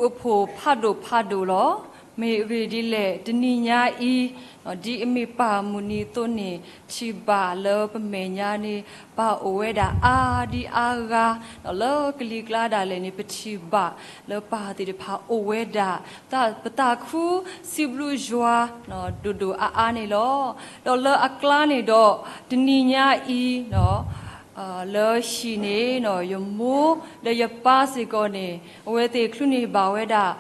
တၢ်ကတိၤအိၣ်ဖှိၣ်ဖးဒိၣ်ဖးဒိၣ်လီၤ. မ့ၢ်အဂ့ၢ်ဒ်လဲၣ်, တနံၤညါအံၤ ဒ်အမ့ၢ်ပၢ်အမုၢ်နံၤအသိးန့ၣ် ထံၣ်ဘၣ်လၢပမဲာ်ညါန့ၣ် ပၢ်အိၣ်ဝဲဒၣ်အါဒံအါဂၤ, ဒီးလၢကလံၤကျါဒၣ်လဲာ်န့ၣ် ပထံၣ်ဘၣ်လၢပၢ်သ့ၣ်တဖၣ်အိၣ်ဝဲဒၣ်, ပသးခုစံးဘျုးယွၤ ဒိၣ်ဒိၣ်အါအါန့ၣ်လီၤ. ဒီးလၢအကျါန့ၣ်ဒီး တနံၤညါအံၤ လၢဟံၣ်န့ၣ် ယမိၢ်ဒီးယပၢ်စ့ၢ်ကီးန့ၣ် အဝဲသ့ၣ်ချုးန့ၢ်ဘၣ်ဝဲဒၣ်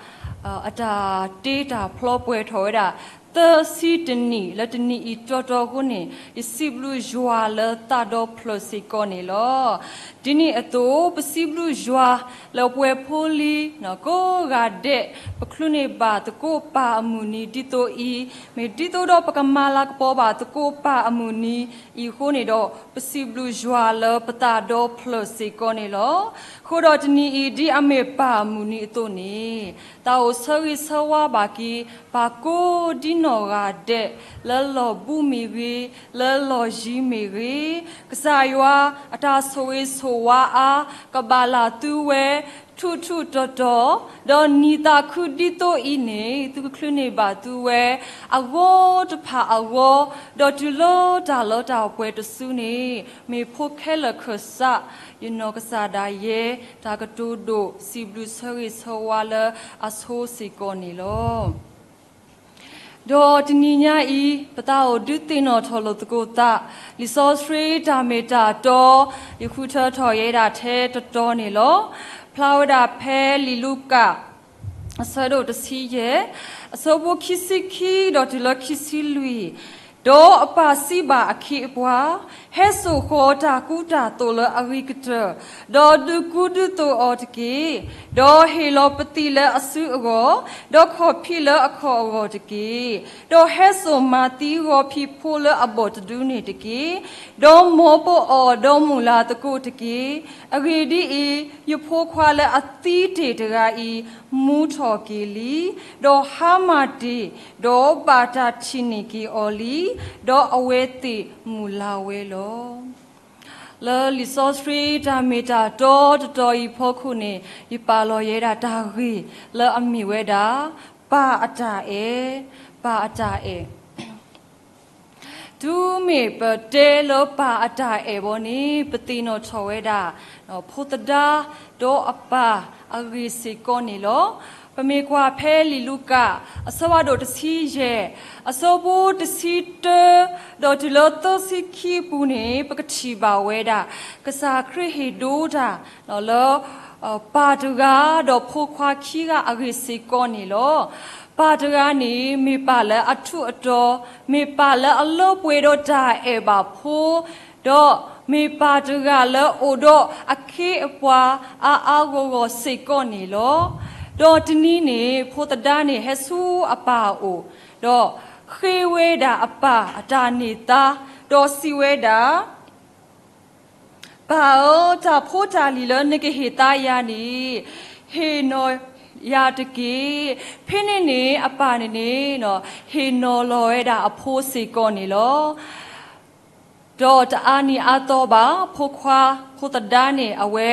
အတၢ်တ့တၢ်ဖျီပှဲၤထီၣ်ဝဲဒၣ် သၢဆံတနံၣ် လၢတနံၤအံၤတီတီအဃိန့ၣ် ယစံးဘျုးယွၤလၢသးဒီဖျၢၣ်စ့ၢ်ကီးန့ၣ်လီၤ. ဒ်န့ၣ်အသိး ပစံးဘျုးယွၤလၢပှဲၤဖိလံၤ ကိးဂၤဒဲး ပချုးန့ၢ်ဘၣ်သကိးပၢ်အမုၢ်နံၤဒ်သိးအံၤ, မ့ၢ်ဒ်သိးဒီးပကမၤလၤကပီၤဘၣ်သကိးပၢ်အမုၢ်နံၤအံၤအဃိန့ၣ်ဒီး ပစံးဘျုးယွၤလၢပသးဒီဖျၢၣ်စ့ၢ်ကီးန့ၣ်လီၤ. အဃိဒီးတနံၤအံၤ ဒ်အမ့ၢ်ပၢ်အမုၢ်နံၤအသိးန့ၣ် သးအိၣ်ဆၢဂ့ၤဆၢဝါဘၣ်က့ၤ ပၢ်ကိးဒ်နီၢ်ဂၤဒဲး လၢလီၢ်ဘူးမ့ၢ်ဂ့ၤ, လၢလီၢ်ယံၤမ့ၢ်ဂ့ၤ, ကစၢ်ယွၤအတၢ်ဆိၣ်ဂ့ၤဆိၣ်ဝါအါ ကဘၣ်လၢသုဝဲ ထူးထူးတီၤတီၤ, ဒီးနံၤသးခုဒ်သိးအံၤန့ၣ် သုကချုးန့ၢ်ဘၣ်သုဝဲ အဂီၢ်တဖၣ်အဂီၢ်, ဒီးတုၤလၢတၢ်လၢတၢ်ပှဲၤတစုန့ၣ် မ့ၢ်ဖိခဲလၢာ်ခၢၣ်စး ယနီၢ်ကစၢ်ဒၣ်ယဲ တၢ်ကတိၤဒိၣ်စံးဘျုးဆၢဂ့ၤဆၢဝါလၢအဆိစ့ၢ်ကီးန့ၣ်လီၤ. ဒီးတနံၤညါအံၤ ပသးအိၣ်ဒုးသ့ၣ်နီၣ်ထီၣ်လိာ်သကိးသး လံာ်စီဆှံတၢ်မ့ၢ်တၢ်တီ ယဃုထၢထီၣ်ယဲဒၣ်ထဲတတီၤန့ၣ်လီၤ. ဖျါဝဲဒၣ်ဖဲလံာ်လူၤကၣ် အဆၢဒိၣ်တဆံယဲၢ် အဆၢဖိခံဆံခံဒီးတုၤလၢခံဆံလွံၢ်, ဒီးအပၢ်စံးဘၣ်အခ့အပှၤ, ဟဲစိာ်ဃီၤတၢ်ကူတၢ်သိးလၢအဂ့ၤကတၢၢ်, ဒီးဒုးကူဒုးသိးအီၤတက့ၢ်. ဒီးဟ့ၣ်လီၤပသံးလၢအစုအဂီၢ်, ဒီးခီၣ်ဖံးလၢအခီၣ်အဂီၢ်တက့ၢ်. ဒီးဟဲစိာ်မၤသံဂီၤဖံးဖိလၢအဘီၣ်တဒုန့ၣ်တက့ၢ်. ဒီးမ်ပအီၣ်ဒီးမုၢ်လၢ်သကိးတက့ၢ်. အဂ့ၢ်ဒ်အံၤ, ယဖိခွါလၢအသံတ့ၢ်တဂၤအံၤ မူထီၣ်က့ၤလံ, ဒီးဟါမၢ်တ့ၢ်, ဒီးဘၣ်တၢ်ထံၣ်န့ၢ်က့ၤအီၤလံ, ဒီးအဝဲသ့ၣ်မုၢ်လၢ်ဝဲလီၤ. လၢလံာ်စီဆှံတၢ်မ့ၢ်တၢ်တီတတီၤအံၤအဖီခိၣ်န့ၣ် ယပာ်လီၤယဲဒၣ်တၢ်ဂ့ၢ်လၢအမ့ၢ်ဝဲဒၣ် ပၢ်အတၢ်အဲၣ်, ပၢ်အတၢ်အဲၣ် တုၤမ့ၢ်ပတဲလၢပၢ်အတၢ်အဲၣ်ဘီန့ၣ် ပသ့ၣ်နီၣ်ထီၣ်ဝဲဒၣ် ဖိသဒါဒီးအပၢ်အဂ့ၢ်စ့ၢ်ကီးန့ၣ်လီၤ. ပမ့ၢ်ကွၢ်ဖဲလံာ်လူၤကၣ် အဆၢဖးဒိၣ်တဆံယဲၢ် အဆၢဖိတဆံတၢ ဒီးတုၤလၢသၢဆံခံအပူၤန့ၣ် ပကထံၣ်ဘၣ်ဝဲဒၣ် ကစၢ်ခရံာ်ဟ့ၣ်ဒိတၢ်လၢ ပၢ်တဂၤဒီးဖိခွါခံဂၤအဂ့ၢ်စ့ၢ်ကီးန့ၣ်လီၤ. ပၢ်တဂၤန့ၣ် မ့ၢ်ပၢ်လၢအထူးအတီၤ, မ့ၢ်ပၢ်လၢအလၢပှဲၤဒီးတၢ်အဲၣ်ဘၣ်ဖိ, ဒီးမ့ၢ်ပၢ်တဂၤလၢအိၣ်ဒီးအခ့အပှၤအါအါဂီၢ်ဂီၢ်စ့ၢ်ကီးန့ၣ်လီၤ. ဒီးတနံၤန့ၣ် ဖိသဒါန့ၣ်ဟဲဆူအပၢ်အအိၣ်, ဒီးဃ့ဝဲဒၣ်အပၢ်အတၢ်န့ၢ်သါ, ဒီးစံးဝဲဒၣ် ပၢ်ဧၢ, တၢ်ဖိတၢ်လံၤလၢနကဟ့ၣ်သါယၤန့ၣ် ဟ့ၣ်နီၤယၤတက့ၢ်. ဖဲန့ၣ်န့ၣ် အပၢ်န့ၣ်န့ၣ် ဟ့ၣ်နီၤလီၤဝဲဒၣ်အဖိစ့ၢ်ကီးန့ၣ်လီၤ. ဒီးတအါနံၤအါသီဘၣ် ဖိခွါ ဖိသဒါန့ၣ် အဝဲ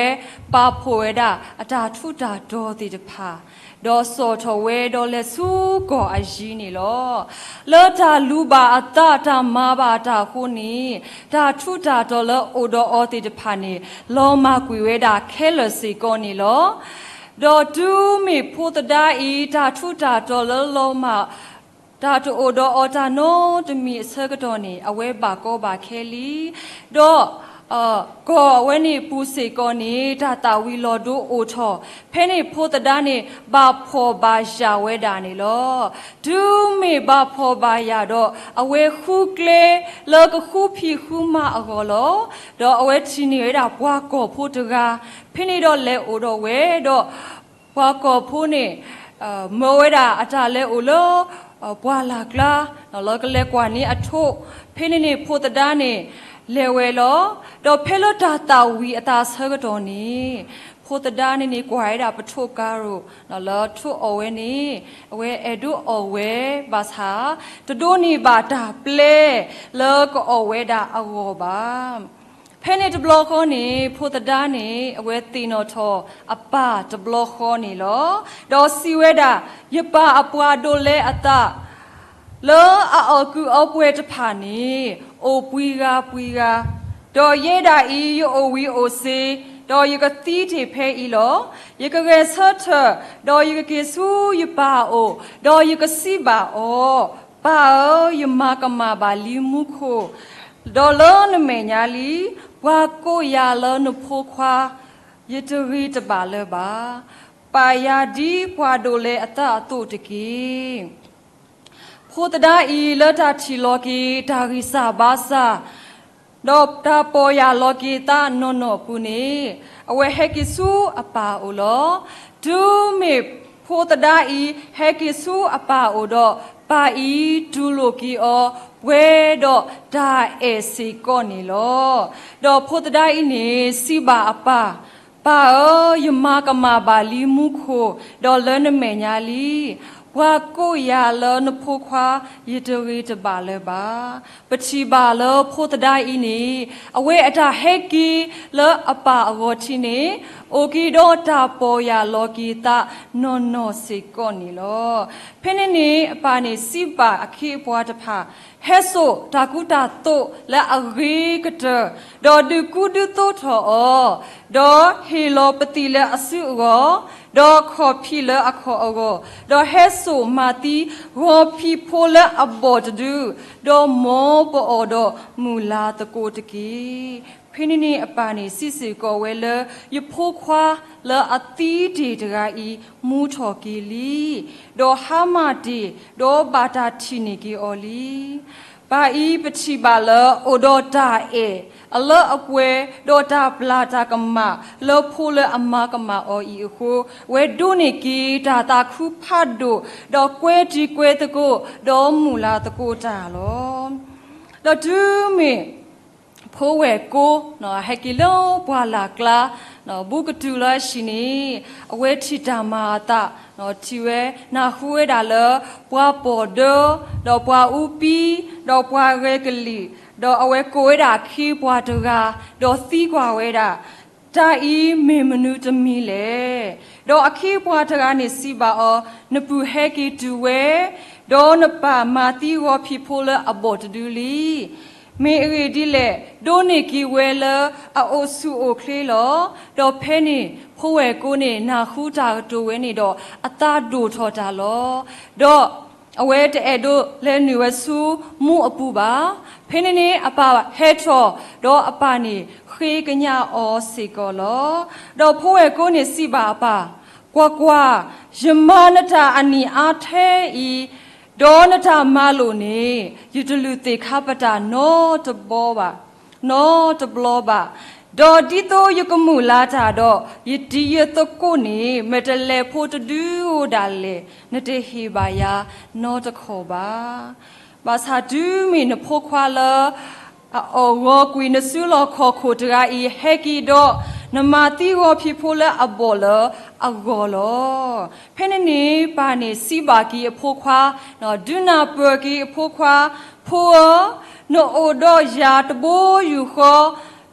ပာ်ဖှိၣ်ဝဲဒၣ်အတၢ်ထူးတၢ်တီၤသ့ၣ်တဖၣ်, ဒီးစိာ်ထီၣ်ဝဲဒီးလဲၤဆူကီၢ်အယံၤန့ၣ်လီၤ. လၢတၢ်လူၤဘၣ်အသး တၢ်မၤဘၣ်တၢ်အဃိန့ၣ် တၢ်ထူးတၢ်တီၤလၢအိၣ်ဒီးအီၤသ့ၣ်တဖၣ်န့ၣ် လီၤမၢ်ကွံာ်ဝဲဒၣ်ခဲလၢာ်စ့ၢ်ကီးန့ၣ်လီၤ. ဒီးတုၤမ့ၢ်ဖိသဒါအံၤ တၢ်ထူးတၢ်တီၤလၢလီၤမၢ် တၢ်တအိၣ်ဒီးအီၤတၢ်နီတမံၤအဆၢကတီၢ်န့ၣ် အဝဲဘၣ်ကီဘၣ်ခဲလံ, ဒီး ကီၢ်အဝဲန့ၣ်ပူၤစ့ၢ်ကီးန့ၣ် တၢ်သၣ်ဝံၤလီၤဒိအိၣ်ထီၣ်, ဖဲန့ၣ်ဖိသဒါန့ၣ် ဘၣ်ဖှီၣ်ဘၣ်ယာ်ဝဲဒၣ်န့ၣ်လီၤ. တုၤမ့ၢ်ဘၣ်ဖှီၣ်ဘၣ်ယာ်ဒီး အဝဲဃုကျဲလၢကဃုဖံးဃုမၤအဂီၢ်လီၤ. ဒီးအဝဲထံၣ်န့ၢ်ဝဲဒၣ်ပှၤကီၢ်ဖိတဂၤ, ဖဲန့ၣ်ဒီးလဲၤအိၣ်ဒီးဝဲဒီး ပှၤကီၢ်ဖိန့ၣ် မၢဝဲဒၣ်အတၢ်လဲၤအိၣ်လၢ ပှၢ်လၢ်ကျါ လၢကလဲၤကွၢ်န့ၢ်အထိး, ဖဲန့ၣ်န့ၣ် ဖိသဒါန့ၣ် လဲၤဝဲလီၤ. ဒီးဖဲလၢတၢ်သၣ်ဝံၤအသးဆၢကတီၢ်န့ၣ် ဖိသဒါန့ၣ်န့ၣ် ကွၢ်ဝဲဒၣ်ပထိးကၤရိၣ် လၢထိးအီၣ်ဝဲန့ၣ် အဝဲအဲၣ်ဒိးအီၣ်ဝဲဘၣ်ဆၣ် တဒိးန့ၢ်ဘၣ်တၢ်ပျဲလၢကအီၣ်ဝဲဒၣ်အဂီၢ်ဘၣ်. ဖဲန့ၣ်တဘျီဃီန့ၣ် ဖိသဒါန့ၣ် အဝဲသ့ၣ်နီၣ်ထီၣ်အပၢ်တဘျီဃီန့ၣ်လီၤ. ဒီးစံးဝဲဒၣ်, ယပၢ်အပှၤဒိးလဲအသး လၢအအီၣ်ကုးအီပှဲၤတဖၣ်န့ၣ် အိၣ်ပှံၤဂၤပှံၤဂၤ, ဒီးယဲဒၣ်အံၤ ယအိၣ်ဝံၤအိၣ်စ့, ဒီးယကသံတ့ၢ်ဖဲအံၤလီၤ. ယကဂဲၤဆၢထၢၣ်, ဒီးယကက့ၤဆူယပၢ်အအိၣ်, ဒီးယကစံးဘၣ်အီၤ, ပၢ်ဧၢ, ယမၤကမၣ်ဘၣ်လံမူခိၣ်, ဒီးလၢနမဲာ်ညါလံ, ပှၤကိးယၤလၢနဖိခွါ, ယတဂ့ၤတဘၣ်လၢၤဘၣ်. ပာ်ယၤဒ်ပှၤဒိးလဲအသးအသိးတက့ၢ်. ဖိသဒါအံၤလၢတၢ်ထံၣ်လီၤက့ၤတၢ်ဂံၢ်စၢ်ဘါစၢ်, ဒီးတၢ်ပီၢ်ယၢ်လီၤက့ၤသးနီၢ်နီၢ်အပူၤန့ၣ်, အဝဲဟဲက့ၤဆူအပၢ်အအိၣ်လီၤ. တုၤမ့ၢ်ဖိသဒါအံၤဟဲက့ၤဆူအပၢ်အအိၣ်ဒီး, ပၢ်အံၤတူၢ်လိာ်က့ၤအီၤ ပှဲၤဒီးတၢ်အဲၣ်စ့ၢ်ကီးန့ၣ်လီၤ. ဒီးဖိသဒါအံၤန့ၣ်စံးဘၣ်အပၢ်, ပၢ်ဧၢ, ယမၤကမၣ်ဘၣ်လံမူခိၣ်, ဒီးလၢနမဲာ်ညါလံ. ပှၤကိးယၤလၢနဖိခွါ, ယတဂ့ၤတဘၣ်လၢၤဘၣ်. ပထံၣ်ဘၣ်လၢဖိသဒါအံၤန့ၣ်, အဝဲအတၢ်ဟဲက့ၤလၢအပၢ်အဂီၢ်ထံးန့ၣ်, အိၣ်က့ၤဒီးတၢ်ပီၢ်ယၢ်လီၤက့ၤသးနီၢ်နီၢ်စ့ၢ်ကီးန့ၣ်လီၤ. ဖဲန့ၣ်န့ၣ်အပၢ်န့ၣ်စံးဘၣ်အခ့အပှၤတဖၣ်, ဟဲစိာ်တၢ်ကူတၢ်သိးလၢအဂ့ၤကတၢၢ်, ဒီးဒုးကူဒုးသိးထီၣ်အီၤ, ဒီးဟ့ၣ်လီၤပသံၣ်လၢအစုအဂီၢ်, ဒီးခီၣ်ဖံးလၢအခီၣ်အဂီၢ်, ဒီးဟဲစိာ်မၤသံဂီၤဖံးဖိလၢအဘီၣ်တဒု, ဒီးမ်ပအီၣ်ဒီးမုၢ်လၢ်သကိးတက့ၢ်. ဖဲန့ၣ်န့ၣ်အပၢ်န့ၣ်စံးစ့ၢ်ကီးဝဲလၢ, ယဖိခွါလၢအသံတ့ၢ်တဂၤအံၤမူထီၣ်က့ၤလံ, ဒီးဟါမၢ်တ့ၢ်, ဒီးဘၣ်တၢ်ထံၣ်န့ၢ်က့ၤအီၤလံ. ပၢ်အံၤပထံၣ်ဘၣ်လၢအိၣ်ဒီးတၢ်အဲၣ်, အလၢအပှဲၤ, ဒီးတၢ်ပျၢ်တၢ်ကမၣ်လၢဖိလၢအမၤကမၣ်အီၤအံၤအဃိ, ဝဲဒိးန့ၢ်က့ၤတၢ်သးခုဖးဒိၣ်, ဒီးကွဲတံၤကွဲသကိး, ဒီးမုၢ်လၢ်သကိးတၢ်လီၤ. ဒီးတုၤမ့ၢ် ဖိဝဲၢ်ကိ, ဟဲက့ၤလၢပှၢ်လၢ်ကျါ, ဘူးကတုၤလၢအဟံၣ်န့ၣ်, အဝဲထံၣ်တၢ်မၤအသး, ထံၣ်ဝဲနၢ်ဟူဝဲဒၣ်လၢ, ပှၤပီၢ်ဒၢ, ဒီးပှၤအူပံ, ဒီးပှၤဂဲၤကလံၣ်, ဒီးအဝဲကိးဝဲဒၣ်အခ့အပှၤတဂၤ, ဒီးသံကွၢ်ဝဲဒၣ်, တၢ်အံၤမ့ၢ်မနုၤတမံၤလဲၣ်. ဒီးအခ့အပှၤတဂၤန့ၣ်စံးဘၣ်အီၤ, နပုၢ်ဟဲက့ၤတုၤဝဲ, ဒီးနပၢ်မၤသံဂီၤဖံးဖိလၢအဘီၣ်တဒုလံ. မ့ၢ်အဂ့ၢ်ဒ်လဲၣ်, ဒိးန့ၢ်က့ၤဝဲလၢအအိၣ်ဆူၣ်အိၣ်ချ့လီၤ. ဒီးဖဲန့ၣ်ဖိဝဲၢ်ကိန့ၣ် နၢ်ဟူတၢ်ကတိၤဝဲန့ၣ်ဒီးအသးဒိၣ်ထီၣ်တၢ်လီၤ. ဒီးအဝဲတအဲၣ်ဒိးလဲၤနုာ်ဝဲဆူမူအပူၤဘၣ်. ဖဲန့ၣ်န့ၣ်အပၢ်ဟဲထီၣ်, ဒီးအပၢ်န့ၣ်ဃ့ကညးအီၤစ့ၢ်ကီးလီၤ. ဒီးဖိဝဲၢ်ကိန့ၣ်စံးဘၣ်အပၢ်, ကွၢ်ကွၢ်, ယမၤနတၢ်အနံၣ်အါထဲအံၤ, ဒီးနတၢ်မၤလိာ်န့ၣ် ယတလုၢ်သ့ၣ်ခါပတာ်နီတဘီဘၣ်, နီတဘျီဘၣ်. ဒီးဒ်သိးယကမုၢ်လၢ်တၢ်ဒီး, ယတံၤယသကိးန့ၣ် မ့ၢ်တလဲၤဖိတဒုဧိၤဒၣ်လဲာ်, နတဟ့ၣ်ဘၣ်ယၤနီတခီၣ်ဘၣ်. ဘၣ်ဆၣ်တုၤမ့ၢ်နဖိခွါလၢ အအီၣ်ဂီၤကွံာ်နစုလီၢ်ခီၣ်ခိၣ်တဂၤအံၤ ဟဲက့ၤဒီး, နမၤသံဂီၤဖံးဖိလၢအဘီၣ်လၢအဂီၢ်လီၤ. ဖဲန့ၣ်န့ၣ်ပၢ်န့ၣ်စံးဘၣ်က့ၤအဖိခွါ, ဒုးနၢ်ပၢၢ်က့ၤအဖိခွါ, ဖိဧၢ, နအိၣ်ဒီးယၤတဘိယူၢ်ဃီ,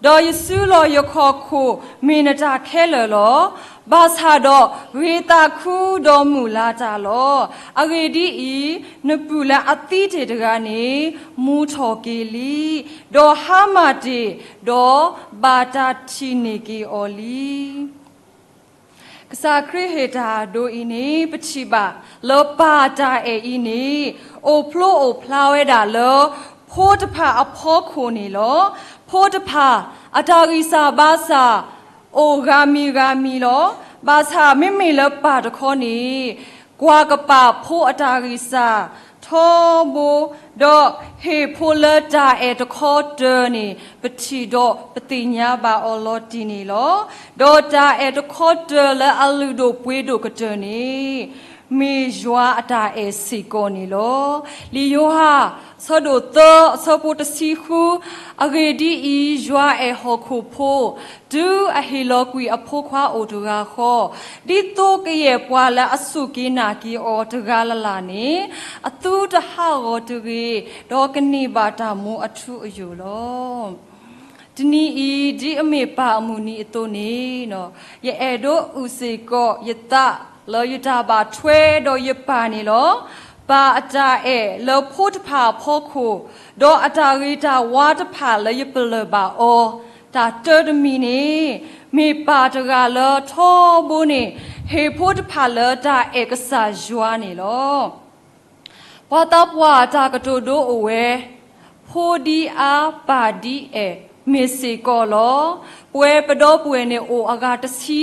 ဒီးယစုလီၢ်ယခီၣ်ခိၣ်မ့ၢ်နတၢ်ခဲလၢာ်လီၤ. ဘၣ်ဆၣ်ဒီးဂ့ၤသးခုဒီးမုၢ်လၢ်တၢ်လီၤ. အဂ့ၢ်ဒ်အံၤ, နပုၢ်လၢအသံတ့ၢ်တဂၤန့ၣ် မူထီၣ်က့ၤလံ, ဒီးဟါမၢ်တ့ၢ်, ဒီးဘၣ်တၢ်ထံၣ်န့ၢ်က့ၤအီၤလံ. ကစၢ်ခရံာ်ဟ့ၣ်တၢ်ဒိအံၤန့ၣ် ပထံၣ်ဘၣ်လၢပၢ်တၢ်အဲၣ်အံၤန့ၣ် အိၣ်ဖျိအိၣ်ဖျါဝဲဒၣ်လၢ ဖိတဖၣ်အဖီခိၣ်န့ၣ်လီၤ. ဖိတဖၣ်အတၢ်ဂံၢ်စၢ်ဘါစၢ် အိၣ်ဂၤမံၤဂၤမံၤလီၤ. ဘၣ်ဆၣ်မ့မ့ၢ်လၢပၢ်တခီန့ၣ် ကွၢ်ကပာ်ဖိအတၢ်ဂံၢ်စၢ်ထီဘိ, ဒီးဟ့ၣ်ဖိလၢတၢ်အဲၣ်တခီတၢၤန့ၣ် ပထံၣ်ဒီးပသ့ၣ်ညါဘၣ်အီၤလီၤတံၢ်န့ၣ်လီၤ. ဒီးတၢ်အဲၣ်တခီတၢၤလၢအလုၢ်ဒိၣ်ပှ့ၤဒိၣ်ကတၢၢ်န့ၣ် မ့ၢ်ယွၤအတၢ်အဲၣ်စ့ၢ်ကီးန့ၣ်လီၤ. လံာ်ယိၤဟၣ် အဆၢဒိၣ်သၢ အဆၢဖိတဆံဃု, အဂ့ၢ်ဒ်အံၤ, ယွၤအဲၣ်ဟီၣ်ခိၣ်ဖိ, တုၤအဟ့ၣ်လီၤကွံာ်အဖိခွါအိၣ်တဂၤဃီ, ဒ်သိးကယဲၢ်ပှၤလၢအစူၢ်က့ၤနာ်က့ၤအီၤတဂၤလၢ်လၢ်န့ၣ် အသုတဟးဂီၤတဂ့ၤ, ဒီးကန့ၢ်ဘၣ်တၢ်မူအထူအယိာ်လီၤ. တနံၤအံၤ ဒ်အမ့ၢ်ပၢ်အမုၢ်နံၤအသိးန့ၣ်, ယအဲၣ်ဒိးအုၣ်စ့ၢ်ကီးယသးလၢယတၢ်ဘၣ်ထွဲဒီးယပၢ်န့ၣ်လီၤ. ပၢ်အတၢ်အဲၣ်လၢဖိတဖၣ်အဖီခိၣ်, ဒီးအတၢ်ဂ့ၤတၢ်ဝါတဖၣ်လၢယပလၢၢ်ဘၣ်အီၤ, တၢ်တၢတမံၤန့ၣ်, မ့ၢ်ပၢ်တဂၤလၢထီဘိန့ၣ် ဟ့ၣ်ဖိတဖၣ်လၢတၢ်အဲၣ်ကစၢ်ယွၤန့ၣ်လီၤ. ပှၤသးပှၢ်တၢ်ကတိၤဒိအိၣ်ဝဲ, ဖိဒ်အါ ပၢ်ဒ်အဲၣ်မ့ၢ်စ့ၢ်ကီးလီၤ. ပဝဲပဒီပုၢ်ဝဲၢ်န့ၣ်အိၣ်အဂၤတဆံ,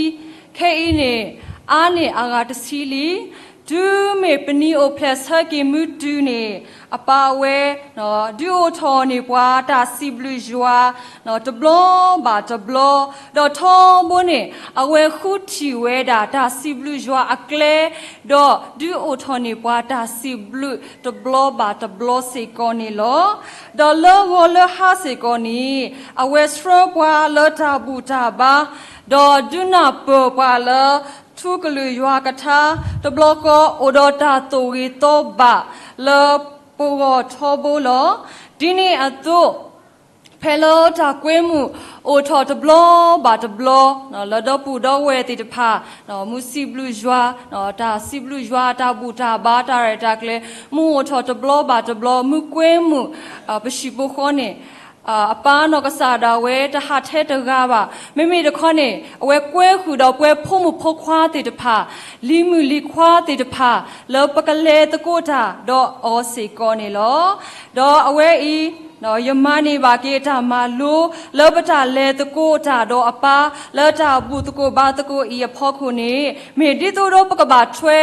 ခဲအံၤန့ၣ် အါန့ၢ်အဂၤတဆံလံ. တုၤမ့ၢ်ပနံၤအိၣ်ဖျဲၣ်ဆၢက့ၤမုၢ်တုၤန့ၣ်, အပၢ်ဝဲ ဒုးအိၣ်ထီၣ်န့ၢ်ပှၤတၢ်စံးဘျုးယွၤ တဘျီဘၣ်တဘျီ, ဒီးထီဘိန့ၣ် အဝဲဃုထံၣ်ဝဲဒၣ်တၢ်စံးဘျုးယွၤအကျဲ, ဒီးဒုးအိၣ်ထီၣ်န့ၢ်ပှၤတၢ်စံးဘျုးတဘျီဘၣ်တဘျီစ့ၢ်ကီးန့ၣ်လီၤ. ဒီးလၢဂီၤလၢဟါစ့ၢ်ကီးန့ၣ်, အဝဲဆှၢပှၤလၢတၢ်ဘူၣ်တၢ်ဘါ, ဒီးဒုးနၢ်ပၢၢ်ပှၤလၢ ထူကလုာ်ယွၤကထါ, တဘျီဃီအိၣ်ဒီးတၢ်သိၣ်ဂ့ၤသီဘၣ် လၢပဂီၢ်ထီဘိလီၤ. ဒ်န့ၣ်အသိး ဖဲလၢတၢ်ကွဲမုာ်အိၣ်ထီၣ်တဘျီဘၣ်တဘျီ လၢဒီပုၢ်ဒီဝဲၢ်သ့ၣ်တဖၣ်, မုၢ်စံးဘျုးယွၤ, တၢ်စံးဘျုးယွၤ တၢ်ဘူၣ်တၢ်ဘါ တၢ်ရဲၣ်တၢ်ကျဲၤ, မုၢ်အိၣ်ထီၣ်တဘျီဘၣ်တဘျီ, မုၢ်ကွဲမုာ် ပဟံၣ်ဖိဃီန့ၣ်, အပၢ်နီၢ်ကစၢ်ဒၣ်ဝဲတဟးထဲတဂၤဘၣ်. မ့မ့ၢ်တခီန့ၣ် အဝဲကွဲဃုာ်ဒီးပဝဲဖိမုၣ်ဖိခွါသ့ၣ်တဖၣ်, လံၤမုၣ်လံၤခွါသ့ၣ်တဖၣ် လၢပကလဲၤသကိးတၢ်ဒီးအီၤစ့ၢ်ကီးန့ၣ်လီၤ. ဒီးအဝဲအံၤ ယမၤန့ၢ်ဘၣ်က့ၤတၢ်မၤလိ လၢပတၢ်လဲၤသကိးတၢ်ဒီးအပၢ် လၢတၢ်ဘူၣ်သကိးဘါသကိးအံၤအဖီခိၣ်န့ၣ်, မ့ၢ်ဒ်သိးဒီးပကဘၣ်ထွဲ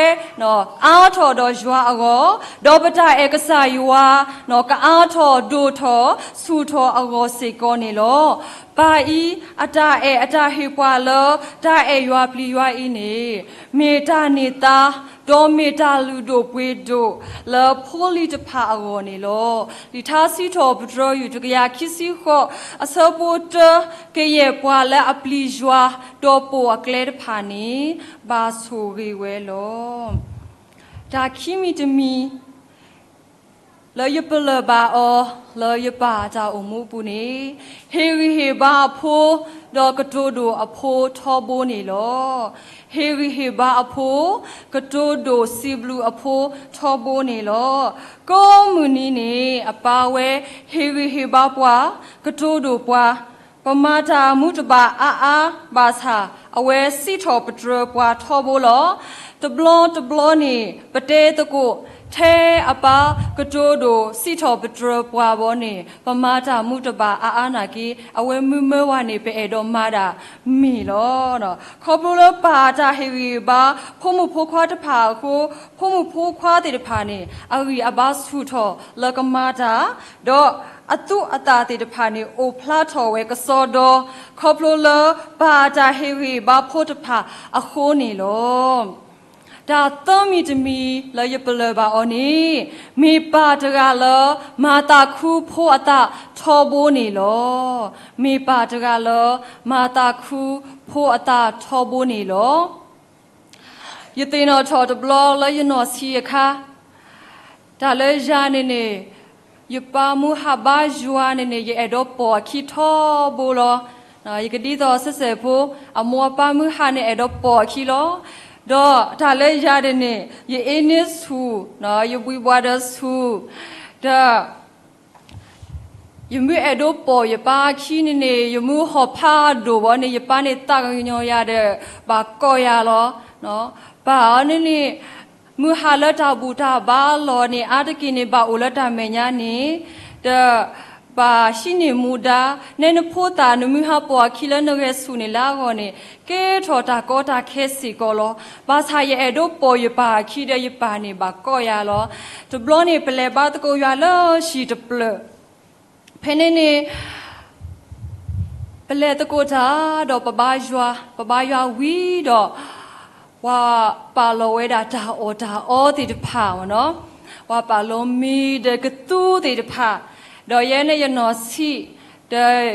အါထီၣ်ဒီးယွၤအဂီၢ်, ဒီးပတၢ်အဲၣ်ကစၢ်ယွၤ ကအါထီၣ်ဒိၣ်ထီၣ်ဆူၣ်ထီၣ်အဂီၢ်စ့ၢ်ကီးန့ၣ်လီၤ. ပၢ်အံၤ အတၢ်အဲၣ်အတၢ်ဟ့ၣ်ပှၤလၢ တၢ်အဲၣ်ယွၤပျံၤယွၤအံၤန့ၣ်, မ့ၢ်တၢ်န့ၢ်သါ, ဒီးမ့ၢ်တၢ်လုၢ်ဒိၣ်ပှ့ၤဒိၣ် လၢဖိလံၤတဖၣ်အဂီၢ်န့ၣ်လီၤ. လံာ်ထါစံးထီၣ်ပတြၢၤ ယူၢ်တကယၤခံဆံဃိး အဆၢဖိတၢ, ကယဲၢ်ပှၤလၢအပျံၤယွၤ ဒီးပိာ်အကျဲတဖၣ်န့ၣ် ဘၣ်ဆိၣ်ဂ့ၤဝဲလီၤ. တၢ်ခံမံၤတမံၤ လၢယပလၢၢ်ဘၣ်အီၤ လၢယပၢ်အတၢ်အိၣ်မူအပူၤန့ၣ်, ဟ့ၣ်ဂံၢ်ဟ့ၣ်ဘါအဖိ, ဒီးကတိၤဒိၣ်အဖိထီဘိန့ၣ်လီၤ. ဟ့ၣ်ဂံၢ်ဟ့ၣ်ဘါအဖိ, ကတိၤဒိၣ်စံးဘျုးအဖိထီဘိန့ၣ်လီၤ. ကိးမုၢ်နံၤန့ၣ် အပၢ်ဝဲဟ့ၣ်ဂံၢ်ဟ့ၣ်ဘါပှၤ, ကတိၤဒိၣ်ပှၤ, ပမၤတၢ်မူတဘၣ်အါအါဘၣ်ဆၣ် အဝဲစံးထီၣ်ပတြၢၤပှၤထီဘိလီၤ. တဘျီတဘျီန့ၣ် ပတဲသကိး ထဲအပၢ်ကတိၤဒိၣ်စံးထီၣ်ပတြၢၤပှၤဘီန့ၣ် ပမၤတၢ်မူတဘၣ်အါအါနာ်က့ အဝဲမုၢ်မၢဝဲန့ၣ် ပအဲၣ်ဒိးမၤဒၣ်မ့ၢ်လီၤ. ခီဖျိလၢပၢ်တၢ်ဟ့ၣ်ဂံၢ်ဟ့ၣ်ဘါ ဖိမုၣ်ဖိခွါတဖၣ်အဃိ, ဖိမုၣ်ဖိခွါသ့ၣ်တဖၣ်န့ၣ် အဂံၢ်အဘါဆူၣ်ထီၣ်လၢကမၤတၢ်, ဒီးအသူအသၣ်သ့ၣ်တဖၣ်န့ၣ် အိၣ်ဖျါထီၣ်ဝဲကစီဒီ, ခီဖျိလၢပၢ်တၢ်ဟ့ၣ်ဂံၢ်ဟ့ၣ်ဘါဖိတဖၣ်အဃိန့ၣ်လီၤ. တၢ်သၢမံၤတမံၤလၢယပလၢၢ်ဘၣ်အီၤန့ၣ်, မ့ၢ်ပၢ်တဂၤလၢ မၤသးခုဖိအသးထီဘိန့ၣ်လီၤ. မ့ၢ်ပၢ်တဂၤလၢ မၤသးခုဖိအသးထီဘိန့ၣ်လီၤ. ယသ့ၣ်နီၣ်ထီၣ်တဘျီလၢယနီၢ်ဆံးအခါ, တၢ်လၢယၤန့ၣ်န့ၣ်, ယပၢ်မုၢ်ဟးဘါယွၤန့ၣ်န့ၣ် ယအဲၣ်ဒိးပိာ်အခံထီဘိလီၤ. ယကဒ်သိးစဲးစဲးဖိ, အမိၢ်အပၢ်မုၢ်ဟးန့ၣ် အဲၣ်ဒိးပိာ်အခံလီၤ. ဒီးတၢ်လၢယၤန့ၣ်န့ၣ်, ယအ့န့ဆူၣ်, ယဘှံးဘှီးဒီးဆူၣ်, ဒီး ယမ့ၢ်အဲၣ်ဒိးပိာ်ယပၢ်အခံန့ၣ်န့ၣ်, ယမ့ၢ်ဟီၣ်ဖးဒိၣ်ဘီန့ၣ် ယပၢ်န့ၣ်သးကညီၤယၤဒီး ဘၣ်ကိးယၤလီၤ. ပၢ်အီၤန့ၣ်န့ၣ်, မုၢ်ဟးလၢတၢ်ဘူၣ်တၢ်ဘါအလီၢ်န့ၣ် အါတက့ၢ်န့ၣ် ဘၣ်အိၣ်လၢတၢ်မဲာ်ညါန့ၣ်, ဒီး ဘၣ်ဟံးန့ၢ်မူဒါ, နဲနဖိသၣ်နမုၢ်ဟးပိာ်အခံလၢနဂဲၤဆူၣ်န့ၣ်လၢအဂီၢ်န့ၣ်, ကဲထီၣ်တၢ်ကီတၢ်ခဲစ့ၢ်ကီးလီၤ. ဘၣ်ဆၣ်ယအဲၣ်ဒိးပိာ်ယပၢ်အခံဒီးယပၢ်န့ၣ် ဘၣ်ကိးယၤလီၤ. တဘျီန့ၣ် ပလဲၤဘါသကိးယွၤလၢဟံၣ်တဖျၢၣ် ဖဲန့ၣ်န့ၣ် ပလဲၤသကိးတၢ်ဒီးပဘါယွၤ, ပဘါယွၤဝံၤဒီး ပှၤပာ်လီၤဝဲဒၣ်တၢ်အီၣ်တၢ်အီသ့ၣ်တဖၣ်မ့ၢ်နီၤ, ပှၤပာ်လီၤမ့ၤဒီးကသူသ့ၣ်တဖၣ်, ဒီးယဲန့ၣ်ယနီၢ်ဆံး, ဒီး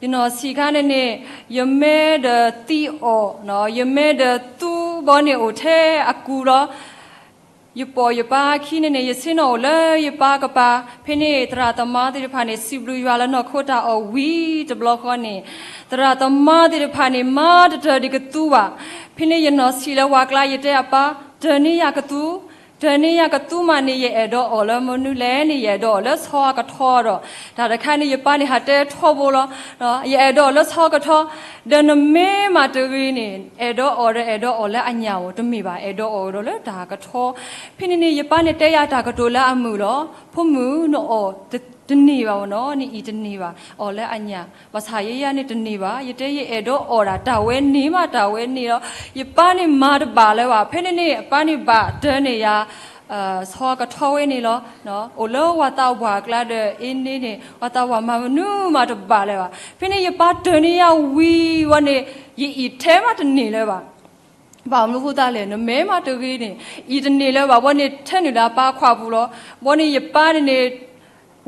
ယနီၢ်ဆံးခါန့ၣ်န့ၣ် ယမဲဒီးသံအီၣ်, ယမဲဒီးသူဘီန့ၣ်အိၣ်ထဲအကူလီၤ. ယပိာ်ယပၢ်ခံန့ၣ်န့ၣ် ယဆ့ၣ်နီၤအိၣ်လၢယပၢ်ကပၤ, ဖဲန့ၣ်သရၣ်သမါသ့ၣ်တဖၣ်န့ၣ် စံးဘျုးယွၤလၢနီၢ်ခိတၢ်အီၣ်ဝံၤတဘျီဃီန့ၣ်, သရၣ်သမါသ့ၣ်တဖၣ်န့ၣ် မၤတတၢၢ်ဒံးကသူဘၣ်. ဖဲန့ၣ်ယနီၢ်ဆံးလၢဝၤကျါ ယတဲအပၢ်, တၢၢ်န့ၢ်ယၤကသူ, တၢၢ်န့ၢ်ယၤကသူမးန့ၣ် ယအဲၣ်ဒိးအီၣ်လၢမနုၤလဲၣ်န့ၣ် ယအဲၣ်ဒိးအီၣ်လၢဆီအကထီဒီး တၢ်တခါန့ၣ် ယပၢ်န့ၣ်ဟးတဲထီဘိလီၤ. ယအဲၣ်ဒိးအီၣ်လၢဆီအကထီ, ဒီးနမ့ၢ်မၤတဂ့ၤန့ၣ် အဲၣ်ဒိးအီၣ်ဒီးအဲၣ်ဒိးအီၣ်လၢအညၣ်ဧိၤ တမ့ၢ်ဘၣ်, အဲၣ်ဒိးအီၣ်ဒီးလၢတၢ်ကထီ. ဖဲန့ၣ်န့ၣ် ယပၢ်န့ၣ်တဲယၤတၢ်ကတိၤလၢအမုာ်လီၤ. ဖိမုၣ် နအီၣ်တန့ၢ်ဘၣ်ဝဲနီၤ, နအံၤတန့ၢ်ဘၣ်, အီၣ်လၢအညၣ်, ဘၣ်ဆၣ်ယဲယၤန့ၣ်တန့ၢ်ဘၣ်. ယတဲယအဲၣ်ဒိးအီၣ်ဒၣ် တၢ်ဝဲန့ၢ်မး တၢ်ဝဲန့ၢ်လီၤ. ယပၢ်န့ၣ်မၤတဘၣ်လၢၤဘၣ်. ဖဲန့ၣ်န့ၣ် အပၢ်န့ၣ်ဘၣ်တၢၢ်န့ၢ်ယၤ ဆီအကထီဝဲန့ၣ်လီၤ. အိၣ်လၢဝၤသးဝၤအကျါဒီး အ့န့ၣ်န့ၣ် ဝၤသးဝၤမၤမနုၤမးတဘၣ်လၢၤဘၣ်. ဖဲန့ၣ်ယပၢ်တၢၢ်န့ၢ်ယၤဝံၤဝဲန့ၣ် ယအံၤထဲမးတန့ၢ်လၢၤဘၣ်. ဘၣ်မနုၤဃိသတးလဲၣ်, နမ့ၢ်မၤတဂ့ၤန့ၣ် အံၤတန့ၢ်လၢၤဘၣ်. ဘီန့ၣ်ထဲနုာ်လၢအပၢ်အခွးပူၤလီၤ. ဘီန့ၣ်ယပၢ်န့ၣ်န့ၣ်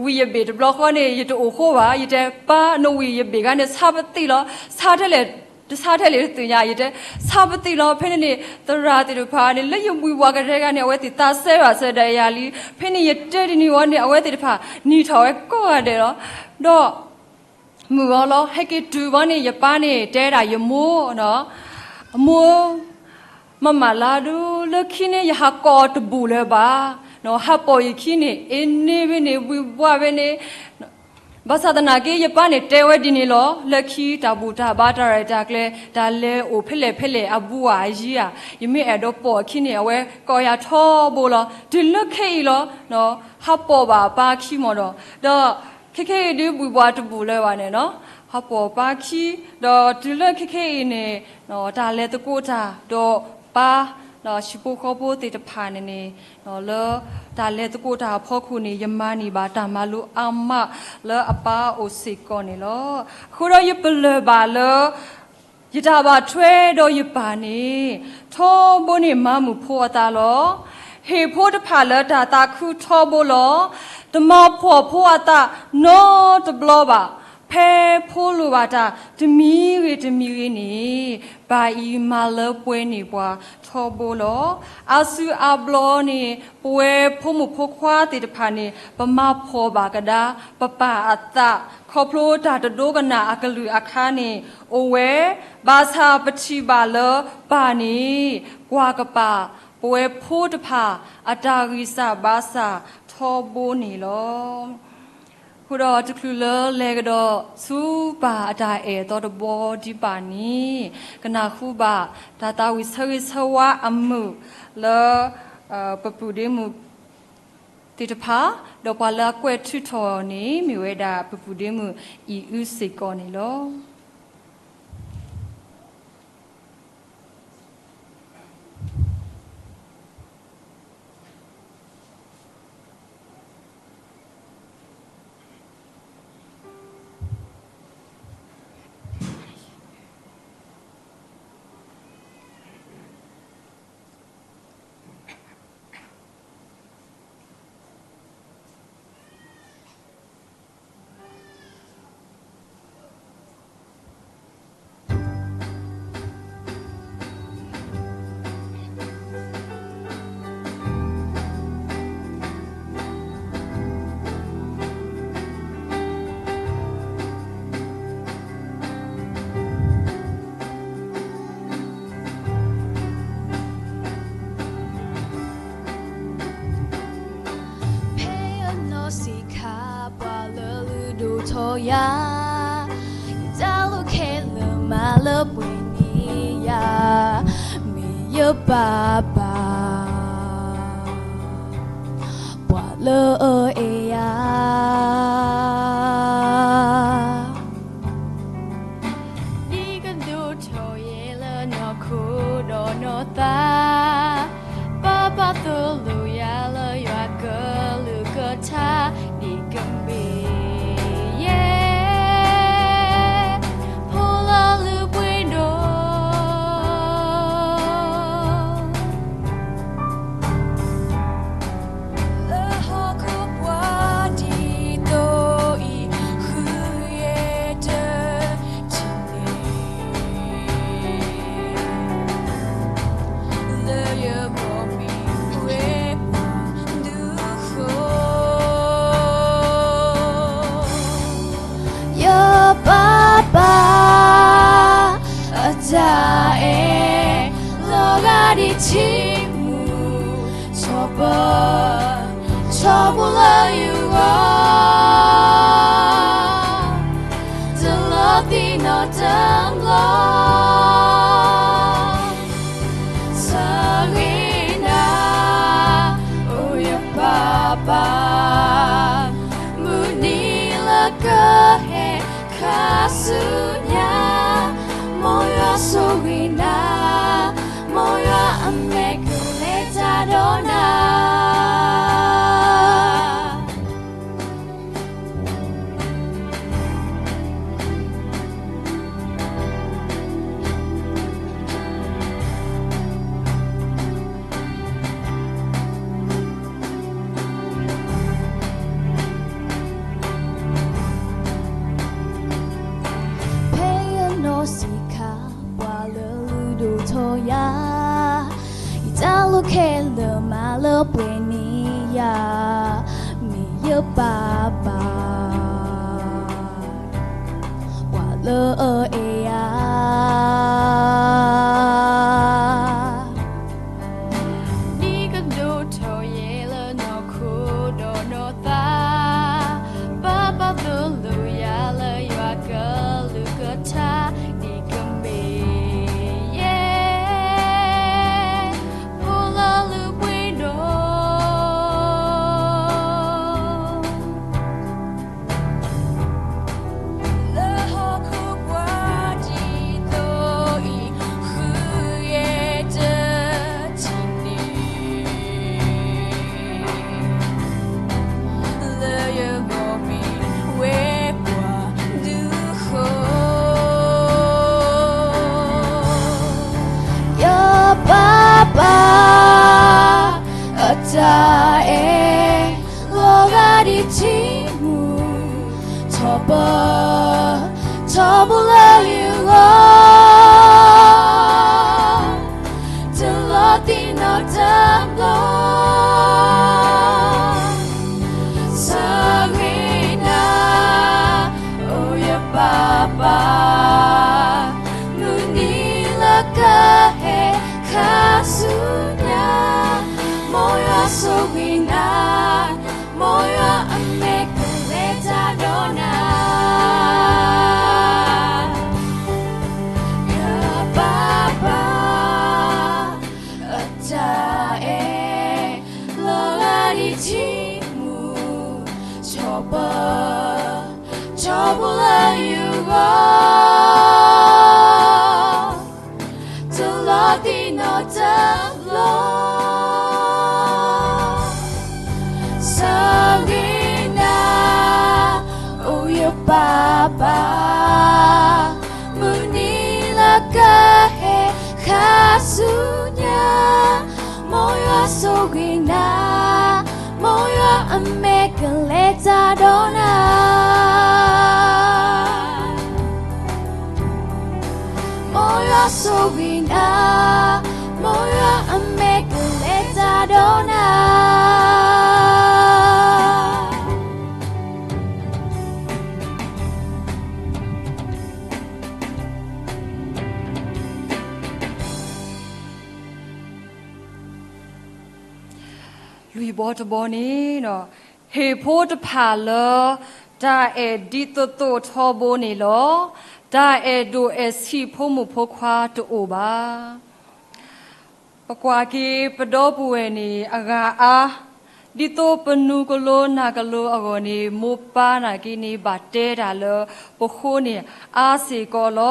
ဝံၣ်ယဘ့ၣ်တဘျီဃီန့ၣ် ယတအိၣ်ဃိဘၣ်. ယတဲပၢ် နဝံၣ်ယဘ့ၣ်ခါန့ၣ် ဆါပသံၣ်လီၤ. ဆါထဲလဲၣ်, တဆါထဲလဲၣ်တသ့ၣ်ညါ, ယတဲ ဆါပသံၣ်လီၤ. ဖဲန့ၣ်န့ၣ် သရၣ်သ့ၣ်တဖၣ်န့ၣ် လၢယဝံၣ်ဝၤကတၢၢ်တဂၤန့ၣ် အဝဲသ့ၣ်သးစဲဘၣ်စဲဒီးယၤလံ. ဖဲန့ၣ်ယတဲဒ်န့ၣ်ဝဲန့ၣ် အဝဲသ့ၣ်တဖၣ် နံၤထီၣ်ဝဲကိးဂၤဒဲးလီၤ. ဒီး မုာ်အီၤလီၤ. ဟဲက့ၤတုၤဘီန့ၣ် ယပၢ်န့ၣ်တဲဒၣ်ယမိၢ်, အမိၢ်, မၤမၤလၢဒုး လၢခံန့ၣ် ယဟးကိးအီၤတဘူၣ်လၢၤဘၣ်. ဟးပိာ်ယခံန့ၣ် အ့န့ၣ်ဖဲန့ၣ် ဝံၣ်ဝါဖဲန့ၣ် ဘၣ်ဆၣ်သနာ်က့ ယပၢ်န့ၣ်တဲဝဲဒ်န့ၣ်လီၤ. လၢခံတၢ်ဘူၣ်တၢ်ဘါ တၢ်ရဲၣ်တၢ်ကျဲၤ တၢ်လဲၤအိၣ်ဖဲလဲၣ်ဖဲလဲၣ် အဘူးဧါအယံၤဧါ, ယမ့ၢ်အဲၣ်ဒိးပိာ်အခံန့ၣ် အဝဲကိးယၤထီဘိလီၤ. တုၤလၢခဲအံၤလီၤ ဟးပိာ်ဘၣ်အပၢ်ခံမီၤဒီး, ဒီးခဲခဲအံၤဒုး ဝံၣ်ဝါတဘူၣ်လၢၤဘၣ်န့ၣ်, ဟးပိာ်ပၢ်ခံ, ဒီးတုၤလၢခဲခဲအံၤန့ၣ် တၢ်လဲၤသကိးတၢ် ဒီးပၢ် ဒီးဟံၣ်ဖိဃီဖိသ့ၣ်တဖၣ်န့ၣ်န့ၣ်, လၢတၢ်လဲၤသကိးတၢ်အဖီခိၣ်န့ၣ် ယမၤန့ၢ်ဘၣ်တၢ်မၤလိအါမးလၢအပၢ်အိၣ်စ့ၢ်ကီးန့ၣ်လီၤ. အဃိဒီးယပလၢၢ်ဘၣ်လၢ ယတၢ်ဘၣ်ထွဲဒီးယပၢ်န့ၣ် ထီဘိန့ၣ်မၤမုာ်ဖိအသးလီၤ. ဟ့ၣ်ဖိတဖၣ်လၢတၢ်သးခုထီဘိလီၤ. တမၤဖှီၣ်ဖိအသးနီတဘျီဘၣ်. ဖဲဖိလိၣ်ဘၣ်တၢ်တမံၤဂ့ၤတမံၤဂ့ၤန့ၣ် ပၢ်အံၤမၤလၢပှဲၤန့ၢ်ပှၤထီဘိလီၤ. အါစုအါဘျီန့ၣ် ပဝဲဖိမုၣ်ဖိခွါသ့ၣ်တဖၣ်န့ၣ် ပမၤဖှီၣ်ဘၣ်ကဒါ ပပၢ်အသး ခီဖျိတၢ်တဒိကနၣ်အကလုၢ်အခါန့ၣ် အိၣ်ဝဲ, ဘၣ်ဆၣ်ပထံၣ်ဘၣ်လၢပၢ်န့ၣ် ကွၢ်ကပၤ ပဝဲဖိတဖၣ်အတၢ်ဂံၢ်စၢ်ဘါစၢ်ထီဘိန့ၣ်လီၤ. အဃိဒီးတချုးလၢလဲၤကဒီးဆူပၢ်အတၢ်အဲၣ်အသီတဘီဒံးဘၣ်န့ၣ်, ကနၢ်ဟူဘၣ်တၢ်သးဝံၣ်ဆၢဂ့ၤဆၢဝါအမုာ်လၢ ပပုၢ်ဒ့မုၣ်သ့ၣ်တဖၣ်, ဒီးပှၤလၢအကွဲးထုးထီၣ်န့ၣ် မ့ၢ်ဝဲဒၣ်ပပုၢ်ဒ့မုၣ်အံၤအုစ့ၢ်ကီးန့ၣ်လီၤ. ဖဲအနီၢ်ဆံးခါ ပှၤလၢလုၢ်ဒိၣ်ထီၣ်ယၤ, ယတၢ်လိာ်ခဲလၢာ်မးလၢပှဲၤန့ၢ်ယၤ, မ့ၢ်ယပၢ်ပၢ် ပှၤလၢအအဲၣ်ယၤ ဒ်ကဒိၣ်ထီၣ်ယဲလၢနီၢ်ခိဒီးနီၢ်သး, ပၢ်ပာ်သိၣ်လိယၤလၢယွၤကလုၢ်ကထါ ဒ်ကမ့ၢ်ယဲ ဖိလၢလုၢ်ပှ့ၤဒိၣ် လၢဟီၣ်ခိၣ် ထံမူ, ထီၣ်ပၢ, ထီဘိလၢယဂီၢ်, တလီၤသံနီတဘျီ, ဆၢဂ့ၤနၤ, အိၣ်ယပၢ်ပၢ်, မုၢ်နံၤလၢကဟဲ ခါဆူညါ, မ်ယွၤဆိၣ်ဂ့ၤနၤ, မ်ယွၤအမဲာ်ကလဲၤတၢ်ဒီးနၤ. ဖဲယနီၢ်ဆံးခါ ပှၤလၢလုၢ်ဒိၣ်ထီၣ်ယၤ, ယတၢ်လိၣ်ခဲလၢာ်မးလၢပှဲၤန့ၢ်ယၤ, မ့ၢ်ယပၢ်ပၢ် ပှၤလၢအအဲၣ်ယၤ. နံၤကဒိၣ်ထီၣ်ယဲလၢနီၢ်ခိဒီးနီၢ်သး, ပၢ်ပၢ်သိၣ်လိယၤလၢယွၤကလုၢ်ကထါ, နံၤကမ့ၢ်ယဲ ဖိလၢလုၢ်ပှ့ၤဒိၣ် လၢဟီၣ်ခိၣ်ပှၢ်ဒ်သိးအံၤ, ဃုယဲၢ်တထံၣ်န့ၣ်, လၢယဂီၢ်မ့ၢ်ဝဲပှၤဒုးဃီ ယပၢ်ပၢ် အတၢ်အဲၣ် လီၤဂာ်ဒ်ထံမူ, ထီၣ်ပၢ, ထီဘိလၢယဂီၢ်, တလီၤသံနီတဘျီ, ဆၢဂ့ၤနၤ, အိၣ်ယပၢ်ပၢ်, မုၢ်နံၤလၢကဟဲခါဆူညါ, မ်ယွၤဆိၣ်ဂ့ၤနၤ, မ်ယွၤအမဲာ်ကလဲၤတၢ်ဒီးနၤ. ယပၢ်ပၢ် အတၢ်အဲၣ် လီၤဂာ်ဒ်ထံမူ, ထီၣ်ပၢ, ထီဘိလၢယဂီၢ်, တလီၤသံနီတဘျီ, ဆၢဂ့ၤနၤ, အိၣ်ယပၢ်ပၢ်, မုၢ်နံၤလၢကဟဲခါဆူညါ, မ်ယွၤဆိၣ်ဂ့ၤနၤ, မ်ယွၤအမဲာ်ကလဲၤတၢ်ဒီးနၤ. မ်ယွၤဆိၣ်ဂ့ၤနၤ, မ်ယွၤအမဲာ်ကလဲၤတၢ်ဒီးနၤ. လွံၢ်ဘီတဘီန့ၣ်, ဟ့ၣ်ဖိတဖၣ်လၢ တၢ်အဲၣ်ဒ်သိးသိးထီဘိန့ၣ်လီၤ. တၢ်အဲၣ်ဒိၣ်အဲၣ်ဆံးဖိမုၣ်ဖိခွါတအိၣ်ဘၣ်. ပကွၢ်က့ၤပဒီပုၢ်ဝဲၢ်န့ၣ် အဂၤအါ, ဒ်သိးပနူၤကလိနၢ်ကလိအဂီၢ်န့ၣ် မိၢ်ပၢ်နာ်က့န့ၣ် ဘၣ်တဲတၢ်လၢပဃိန့ၣ် အါစ့ၢ်ကီးလီ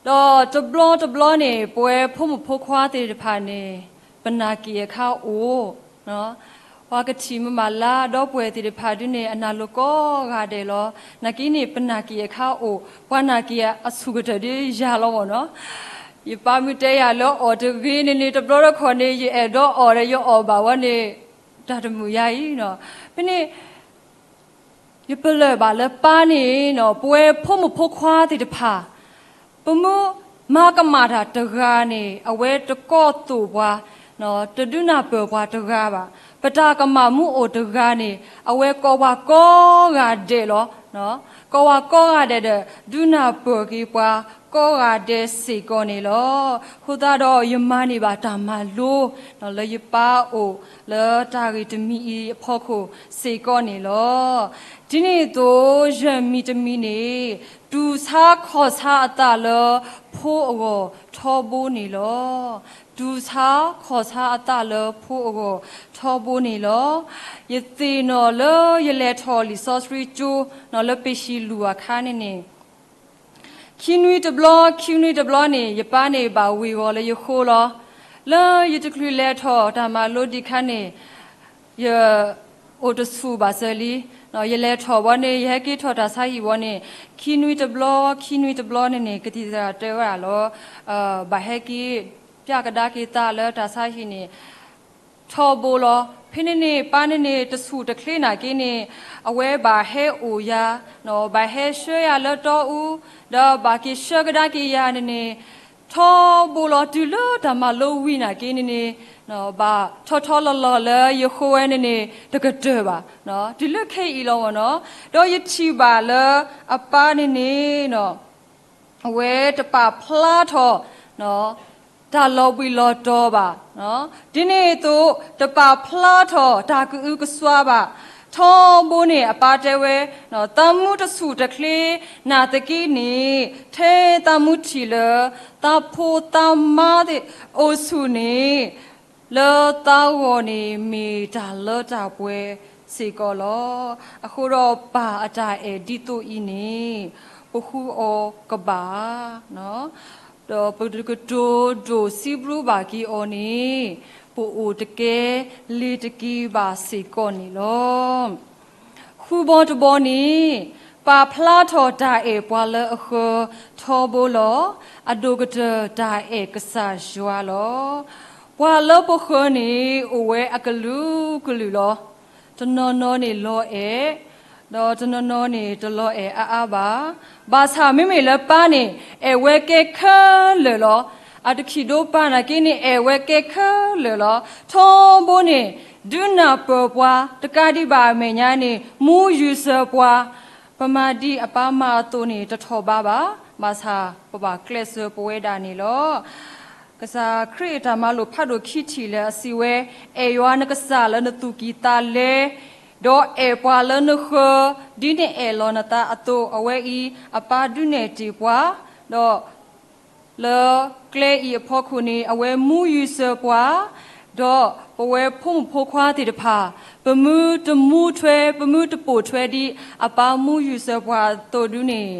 ၤ. ဒီးတဘျီတဘျီန့ၣ် ပဝဲဖိမုၣ်ဖိခွါသ့ၣ်တဖၣ်န့ၣ် ပနာ်က့ၤအခါအိၣ်, ပှၤကထံၣ်မုၢ်မးလၢဒီပုၢ်ဝဲၢ်သ့ၣ်တဖၣ်ဒုန့ၣ် အနၢ်လိၤကိးဂၤဒဲးလီၤ. နာ်က့န့ၣ် ပနာ်က့ၤအခါအိၣ်, ပှၤနာ်က့ၤအဆူၣ်ကတၢၢ်ဒ်ယၤလီၤမ့ၢ်နီၤ. ယပၢ်မုၢ်တဲယၤလၢအီၣ်တဂ့ၤန့ၣ်န့ၣ် တဘျီတခီၣ်န့ၣ် ယအဲၣ်ဒိးအီၣ်ဒီး ယအီၣ်ဘၣ်ဝဲန့ၣ် တၢ်တမုာ်ယၤအံၤနီၤ. ဖဲန့ၣ် ယပလၢၢ်ဘၣ်လၢပၢ်န့ၣ်နီၤ ပဝဲဖိမုၣ်ဖိခွါသ့ၣ်တဖၣ် ပမ့ၢ်မၤကမၣ်တၢ်တဂၤန့ၣ် အဝဲတကိးသိးပှၤ, တဒုးနၢ်ပၢၢ်ပှၤတဂၤဘၣ်. ပတၢ်ကမၣ်မ့ၢ်အိၣ်တဂၤန့ၣ် အဝဲကိးပှၤကိးဂၤဒဲးလီၤ. ကိးပှၤကိးဂၤဒဲးဒီး ဒုးနၢ်ပၢၢ်က့ၤပှၤ ကိးဂၤဒဲးစ့ၢ်ကီးန့ၣ်လီၤ. အဃိသတးဒီးယမၤန့ၢ်ဘၣ်တၢ်မၤလိ လၢယပၢ်အိၣ် လၢတၢ်ဂ့ၢ်တမံၤအံၤအဖီခိၣ်စ့ၢ်ကီးန့ၣ်လီၤ. ဒ်န့ၣ်အသိး ယမံၤတမံၤန့ၣ် တူၢ်ဆါခီၣ်ဆါအသးလၢဖိအဂီၢ်ထီဘိန့ၣ်လီၤ. တူၢ်ဆါခီၣ်ဆါအသးလၢဖိအဂီၢ်ထီဘိန့ၣ်လီၤ. ယသ့ၣ်နီၣ်လၢယလဲၤထီၣ်လံာ်စီဆှံကၠိ လၢပ့ၤၡံလူၤအခါန့ၣ်န့ၣ် ခံနွံတဘျီ ခံနွံတဘျီန့ၣ် ယပၢ်န့ၣ်ဘၣ်ဝ့ၤဝီၤလၢယဃိလီၤ. လၢယတချုးလဲၤထီၣ်တၢ်မၤလိဒံးအခါန့ၣ် ယအိၣ်တဆူၣ်ဘၣ်စၢၤလံ. ယလဲၤထီၣ်ဘီန့ၣ် ယဟဲက့ၤထီၣ်တၢ်ဆါဟံၣ်ဘီန့ၣ် ခံနွံတဘျီ ခံနွံတဘျီန့ၣ်န့ၣ် ကသံၣ်သရၣ်တဲဝဲဒၣ်လီၤ. ဘၣ်ဟဲက့ၤ ပျၢ်ကဒါက့ၤသးလၢတၢ်ဆါဟံၣ်န့ၣ် ထီဘိလီၤ. ဖဲန့ၣ်န့ၣ် ပၢ်န့ၣ်န့ၣ် တဆူၣ်တချ့နာ်က့န့ၣ် အဝဲဘၣ်ဟဲအိၣ်ယၤ, ဘၣ်ဟဲဆှၢယၤလၢတီအူ, ဒီးဘၣ်က့ၤဆှၢကဒါက့ၤယၤန့ၣ်န့ၣ် ထီဘိလီၤ. တုၤလၢတၢ်မၤလိဝံၤနာ်က့န့ၣ်န့ၣ် ဘၣ်ထီထီလီၤလီၤလၢယဃိဝဲန့ၣ်န့ၣ် တကတၢၢ်ဘၣ်. တုၤလၢခဲအံၤလီၤမ့ၢ်နီၤ, ဒီးယထံၣ်ဘၣ်လၢအပၢ်န့ၣ်န့ၣ် အဝဲတပာ်ဖျါထီၣ် တၢ်လီၤဘှံးလီၤတီၤဘၣ်. ဒ်န့ၣ်အသိး တပာ်ဖျါထီၣ်တၢ်ကအုကစွါဘၣ်. ထီဘိန့ၣ် အပၢ်တဲဝဲ, သးမူတဆူၣ်တချ့နာ်သက့န့ၣ် ထဲသးမူထံၣ်လၢ သးဖိသးမါသ့ၣ်အိၣ်ဆူၣ်န့ၣ် လၢသးဂီၢ်န့ၣ်မ့ၢ်တၢ်လၢတၢ်ပှဲၤစ့ၢ်ကီးလီၤ. အဃိဒီးပၢ်အတၢ်အဲၣ်ဒ်သိးအံၤန့ၣ် ပဃုအီၤကဘၣ်ဧါ, ဒီးပတကတိၤဒိၣ်စံးဘျုးဘၣ်က့ၤအီၤန့ၣ် ပအိၣ်တကဲလ့ၤတက့ၤဘၣ်စ့ၢ်ကီးန့ၣ်လီၤ. ဃုဘီတဘီန့ၣ် ပာ်ဖျါထီၣ်တၢ်အဲၣ်ပှၤလၢအဃၢၤထီဘိလီၤ. အဒိၣ်ကတၢၢ်တၢ်အဲၣ်ကစၢ်ယွၤလီၤ. ပှၤလၢပဃၢၤန့ၣ် အိၣ်ဝဲအကလုာ်ကလုာ်လီၤ. တနီၤနီၤန့ၣ်လီၤအဲၣ်, ဒီးတနီၤနီၤန့ၣ်တလီၤအဲၣ်အါအါဘၣ်. ဘၣ်ဆၣ်မ့မ့ၢ်လၢပၢ်န့ၣ် အဲၣ်ဝဲကဲခဲလၢာ်လီၤ. အတခံးဒိပၢ်နာ်က့န့ၣ် အဲၣ်ဝဲကဲခဲလၢာ်လီၤ. ထီဘိန့ၣ် ဒုးနၢ်ပၢၢ်ပှၤ, တကးဒံးဘၣ်အမဲာ်ညါန့ၣ် မူယူၢ်စၢၤပှၤ, ပမၤဒ်အပၢ်မၤအသိးန့ၣ် တထီၣ်ဘးဘၣ်. ဘၣ်ဆၣ်ပဘၣ်ကျဲးစၢးပဝဲဒၣ်န့ၣ်လီၤ. ကစၢ်ခရံာ်အတၢ်မၤလိာ်ဖးဒိၣ်ခံထံၣ်လၢအစံးဝဲ, အဲၣ်ယွၤနကစၢ်လၢနသူၣ်ကံၢ်သးလဲ, ဒီးအဲၣ်ပှၤလၢနဃၢၤ ဒ်နအဲၣ်လီၤနသးအသိး, အဝဲအံၤအပၢ်ဒုးနဲၣ်တ့ၢ်ပှၤ, ဒီး လၢကျဲအံၤအဖီခိၣ်န့ၣ် အဝဲမူယူၢ်စၢၤပှၤ, ဒီးပဝဲဖိမုၣ်ဖိခွါသ့ၣ်တဖၣ် ပမ့ၢ်တမူထွဲ ပမ့ၢ်တပိာ်ထွဲဒ်အပၢ်မူယူၢ်စၢၤပှၤအသိးဒုန့ၣ်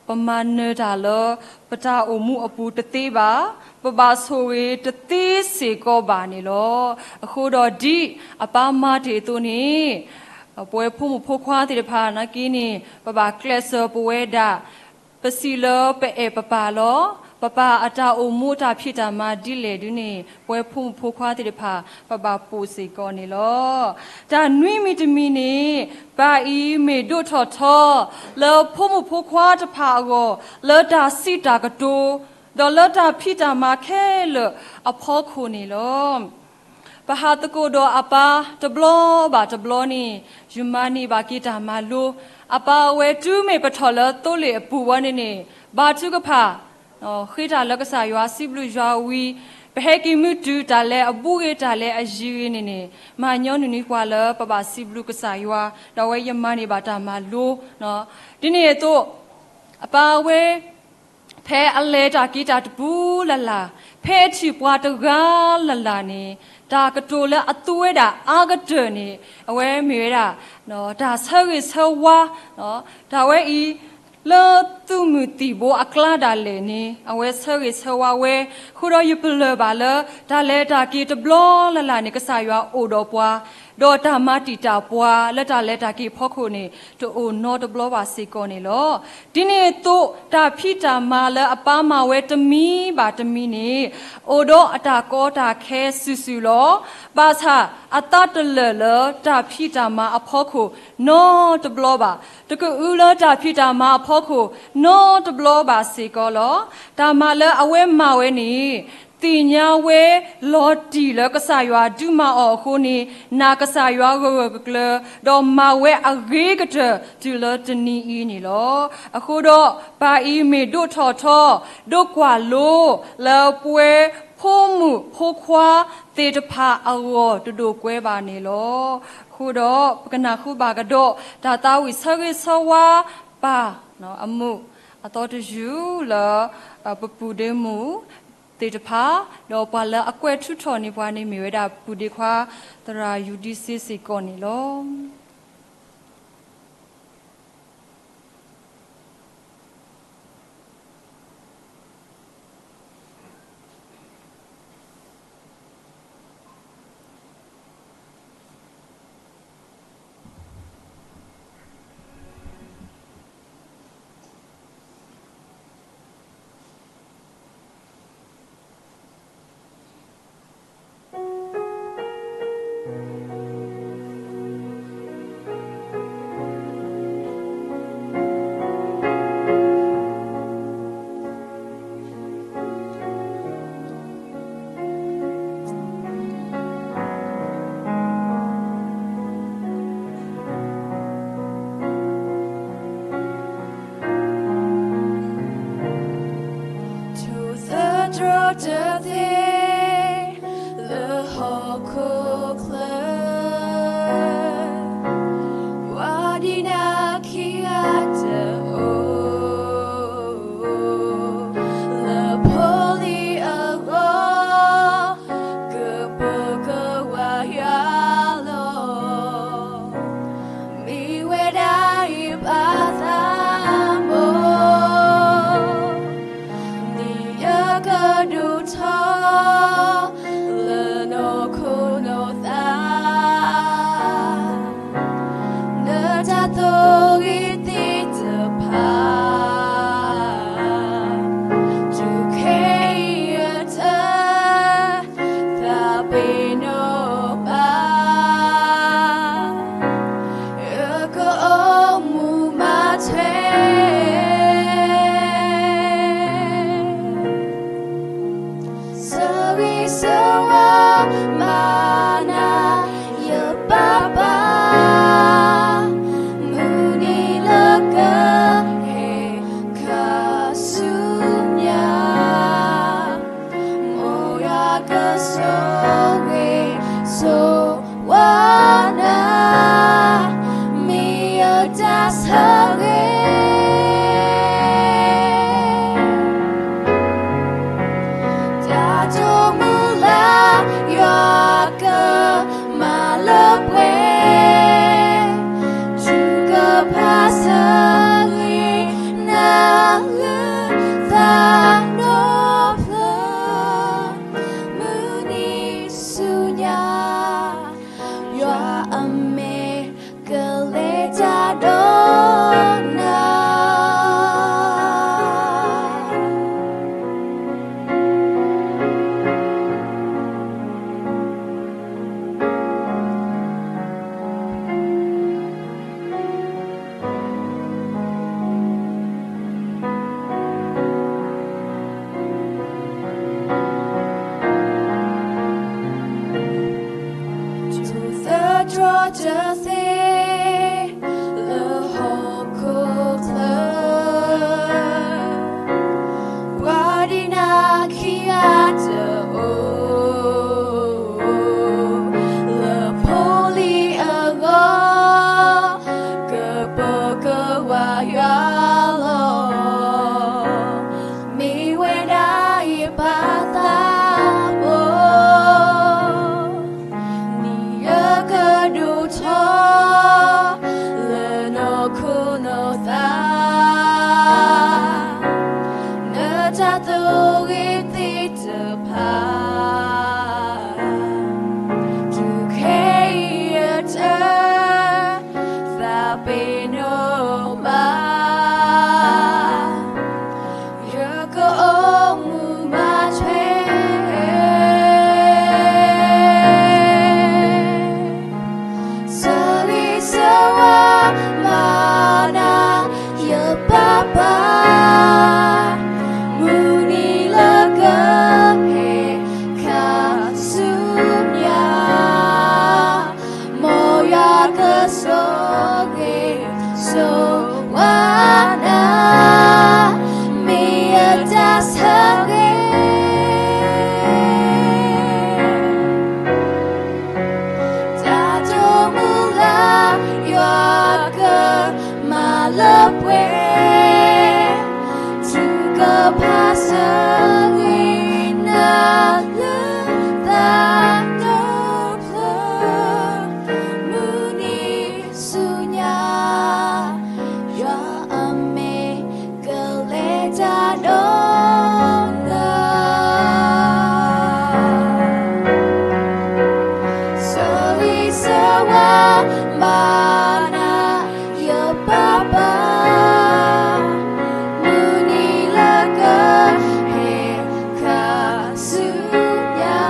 ပမၤနၢၤတၢ်လၢ ပတၢ်အိၣ်မူအပူၤတသ့ဘၣ်, ပဘၣ်ဆိၣ်ဂ့ၤတသ့စ့ၢ်ကီးဘၣ်န့ၣ်လီၤ. အဃိဒီးဒ်အပၢ်မၤတ့ၢ်အသိးန့ၣ် ပဝဲဖိမုၣ်ဖိခွါသ့ၣ်တဖၣ်နာ်က့န့ၣ် ပဘၣ်ကျဲးစၢးပဝဲဒၣ် ပစံးလၢပအဲၣ်ပပၢ်လီၤ. ပပၢ်အတၢ်အိၣ်မူတၢ်ဖံးတၢ်မၤဒ်လဲၣ်ဒုန့ၣ် ပဝဲဖိမုၣ်ဖိခွါသ့ၣ်တဖၣ် ပဘၣ်ပိာ်စ့ၢ်ကီးန့ၣ်လီၤ. တၢ်နွံမံၤတမံၤန့ၣ် ပၢ်အံၤမ့ၢ်ဒိၣ်ထီၣ်ထီ လၢဖိမုၣ်ဖိခွါတဖၣ်အဂီၢ် လၢတၢ်စံးတၢ်ကတိၤ ဒီးလၢတၢ်ဖံးတၢ်မၤခဲလၢာ်အဖီခိၣ်န့ၣ်လီၤ. ပဟးသကိးဒီးအပၢ်တဘျီဘၣ်တဘျီန့ၣ် ယမၤန့ၢ်ဘၣ်က့ၤတၢ်မၤလိ, အပၢ်ဝဲတုၤမ့ၢ်ပထီၣ်လၢသိလ့ၣ်အပူၤဝဲန့ၣ်န့ၣ် ဘါထုကဖၣ် ဃ့တၢ်လၢကစၢ်ယွၤ စံးဘျုးယွၤဝံၤ ပဟဲက့ၤမုၢ်တုၤတၢ်လဲၤအဘူးဂ့ၤ တၢ်လဲၤအယံၤဂ့ၤန့ၣ်န့ၣ် မၤညီနုၢ်န့ၢ်ပှၤလၢပဘၣ်စံးဘျုးကစၢ်ယွၤ ဒီးအဝဲယမၤန့ၢ်ဘၣ်တၢ်မၤလိ ဒ်န့ၣ်အသိး အပၢ်ဝဲ ဖဲအလဲၤတၢ်က့ၤတၢ်တပူၤလၢ်လၢ်, ဖဲအထံၣ်ပှၤတဂၤလၢ်လၢ်န့ၣ် တၢ်ကတိၤလၢအသူဝဲဒၣ်အါကတၢၢ်န့ၣ် အဝဲမ့ၢ်ဝဲဒၣ် တၢ်ဆၢဂ့ၤဆၢဝါ တၢ်ဝဲအံၤ လၢသူၣ်မုၢ်သံၣ်ဘိအကျါဒၣ်လဲာ်န့ၣ် အဝဲဆၢဂ့ၤဆၢဝါဝဲ, ဃုာ်ဒီးယပလၢၢ်ဘၣ်လၢ တၢ်လဲၤတၢ်က့ၤတဘျီလၢ်လၢ်န့ၣ် ကစၢ်ယွၤအိၣ်ဒီးပှၤ, ဒီးတၢ်မၤတံာ်တာ်ပှၤလၢတၢ်လဲၤတၢ်က့ၤအဖီခိၣ်န့ၣ် တအိၣ်နီတဘျီဘၣ်စ့ၢ်ကီးန့ၣ်လီၤ. ဒ်န့ၣ်အသိး တၢ်ဖံးတၢ်မၤလၢအပၢ်မၤဝဲတမံၤဘၣ်တမံၤန့ၣ် အိၣ်ဒီးအတၢ်ကီတၢ်ခဲစုာ်စုာ်လီၤ. ဘၣ်ဆၣ်အသးတလၢာ်လၢတၢ်ဖံးတၢ်မၤအဖီခိၣ် နီတဘျီဘၣ်, တကအုလၢတၢ်ဖံးတၢ်မၤအဖီခိၣ် နီတဘျီဘၣ်စ့ၢ်ကီးလီၤ. တၢ်မၤလၢအဝဲမၤဝဲန့ၣ် သ့ၣ်ညါဝဲလီၤတံၢ်လၢကစၢ်ယွၤဒုးမၤအီၤအဃိန့ၣ်, နာ်ကစၢ်ယွၤဂၢၢ်ဂၢၢ်ကျၢၤကျၢၤ, ဒီးမၤဝဲအဂ့ၤကတၢၢ်တုၤလၢတနံၤအံၤန့ၣ်လီၤ. အဃိဒီး ပၢ်အံၤမ့ၢ်ဒိၣ်ထီၣ်ထီ, ဒိၣ်ကွၢ်လိလၢပဝဲဖိမုၣ်ဖိခွါသ့ၣ်တဖၣ်အဂီၢ်တဒိၣ်ကွဲဘၣ်န့ၣ်လီၤ. အဃိဒီး ပကနၢ်ဟူဘၣ်ကဒီး တၢ်သးဝံၣ်ဆၢဂ့ၤဆၢဝါပၢ်အမုာ်အသီတယုၢ်လၢ ပပုၢ်ဒ့မုၣ်သ့ၣ်တဖၣ်, ဒီးပှၤလၢအကွဲးထုးထီၣ်န့ၢ်ပှၤန့ၣ်မ့ၢ်ဝဲဒၣ် ပုၢ်ဒ့ခွါသရၣ်ယူဒံစ့စ့ၢ်ကီးန့ၣ်လီၤ.ထိၣ်သတြီတသ့ လၢဟီၣ်ခိၣ်ချၢ, ပှၤဒ်နၤခံဂၤတအိၣ်, လၢဖိလံၤအဂီၢ် ကပၢၤကဝါယၤလီၤ. မ့ၢ်ဝဲဒၣ်ယပၢ်သးဘိ, ဒ်ယကဒိၣ်ထီၣ် လၢနီၢ်ခိနီၢ်သး, နတၢ်သဂ့ၤသ့ၣ်တဖၣ် တုၤခဲအံၤအတၢ် သးပ့ၤနီၣ်ဘၣ်, ယကအိၣ်မူမၤထွဲ ဆၢဂ့ၤဆၢဝါမၤနၤ ယပၢ်ပၢ်, မုၢ်နံၤလၢကဟဲခါဆူညါ, မ်ယွၤကဆိၣ်ဂ့ၤဆိၣ်ဝါနၤ, မ့ၢ်ယတၢ်ဆၢဂ့ၤ တၢ်တိာ်မုၢ်လၢ် ယွၤကမၤလၢပှဲၤ, တုၤကဖးဆၢဂ့ၤနၤလၢသးနီတဖျၢၣ်, မုၢ်နံၤဆူညါ ယွၤအမဲာ်ကလဲၤတၢ်ဒီးနၤ. ထိၣ်သတြီတသ့ လၢဟီၣ်ခိၣ်ချၢ, ပှၤဒ်နၤခံဂၤတအိၣ်, လၢဖိလံၤအဂီၢ် ကပၢၤကဝါယၤလီၤ. မ့ၢ်ဝဲဒၣ်ယပၢ်သးဘိ, ဒ်ယကဒိၣ်ထီၣ် ကဖးဆၢဂ့ၤနၤလၢသးဒီဖျၢၣ်, မုၢ်နံၤဆူညါ ယွၤအမဲာ်ကလဲၤတၢ်ဒီးနၤ, ဆၢဂ့ၤဆၢဝါဘၣ်နၤ ယပၢ်ပၢ်, မုၢ်နံၤလၢကဟဲခါဆူညါ,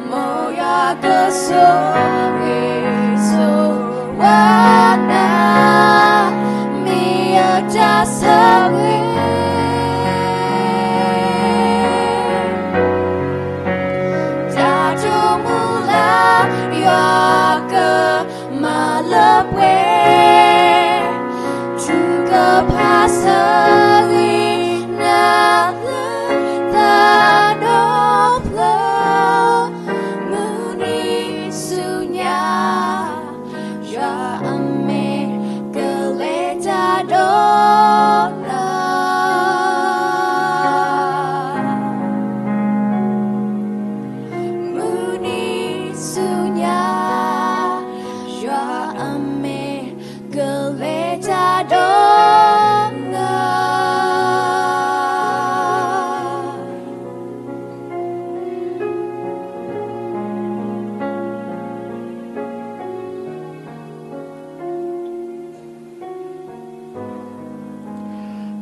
မ်ယွၤကဆိၣ်ဂ့ၤဆိၣ်ဝါနၤ, မ့ၢ်ယတၢ်ဆိၣ်ဂ့ၤ တၢ်တိာ်မုၢ်လၢ် ယွၤကမၤလၢပှဲၤ, ထုကဖၣ်ဆၢဂ့ၤနၤလၢသးဒီဖျၢၣ်, မုၢ်နံၤဆူညါ ယွၤအမဲာ်ကလဲၤတၢ်ဒီးနၤ, မုၢ်နံၤဆူညါ ယွၤအမဲာ်ကလဲၤတၢ်ဒီးနၤ.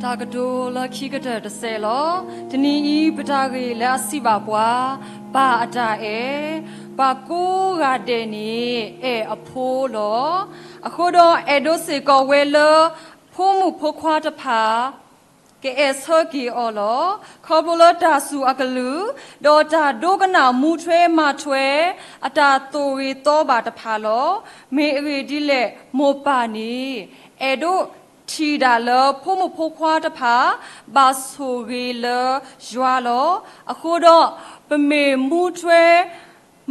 တၢ်ကတိၤလၢခံကတၢၢ်တစဲးလီၤ. တနံၤအံၤ ပတၢ်ဂ့ၢ်လၢအစံးဘၣ်ပှၤ, ပၢ်အတၢ်အဲၣ်, ပှၤကိးဂၤဒဲးန့ၣ် အဲၣ်အဖိလီၤ. အဃိဒီးအဲၣ်ဒိးစ့ၢ်ကီးဝဲလၢ ဖိမုၣ်ဖိခွါတဖၣ် ကအဲၣ်ဆၢက့ၤအီၤလီၤ. ခီဖျိလၢတၢ်စူၢ်အကလုၢ်, ဒီးတၢ်ဒိကနၣ်မူထွဲမၤထွဲ အတၢ်သိၣ်ဂ့ၤသီဘၣ်တဖၣ်လီၤ. မ့ၢ်အဂ့ၢ်ဒ်လဲၣ်, မိၢ်ပၢ်န့ၣ် အဲၣ်ဒိးထံၣ်ဒၣ်လၢဖိမုၣ်ဖိခွါတဖၣ် ဘၣ်ဆိၣ်ဂ့ၤလၢယွၤလီၤ. အဃိဒီး ပမ့ၢ်မူထွဲ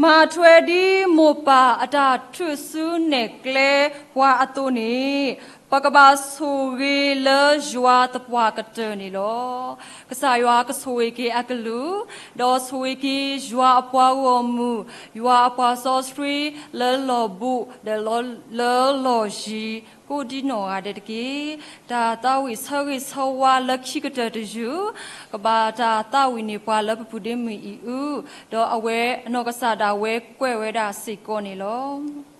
မၤထွဲဒ်မိၢ်ပၢ်အတၢ်ထုးစုနဲၣ်ကျဲပှၤအသိးန့ၣ်, ပကဘၣ်ဆိၣ်ဂ့ၤလၢယွၤသပှၢ်ကတၢၢ်န့ၣ်လီၤ. ကစၢ်ယွၤကဆိၣ်ဂ့ၤက့ၤအကလုၢ်, ဒီးဆိၣ်ဂ့ၤက့ၤယွၤအပှၤဂီၢ်မုၢ်, ယွၤအပှၤစီဆှံလၢလီၢ်ဘူး, ဒီးလၢလီၢ်ယံၤ ကိးဒံနီၢ်ဂၤဒဲးတက့ၢ်. တၢ်သးဝံၣ်ဆၢဂ့ၤဆၢဝါလၢခံကတၢၢ်တယုၢ်, ကဘၣ်တၢ်သးဝံၣ်န့ၢ်ပှၤလၢပပူၤဒ့မုၢ်အံၤအု, ဒီးအဝဲအနီၢ်ကစၢ်ဒၣ်ဝဲကွဲးဝဲဒၣ်စ့ၢ်ကီးန့ၣ်လီၤ.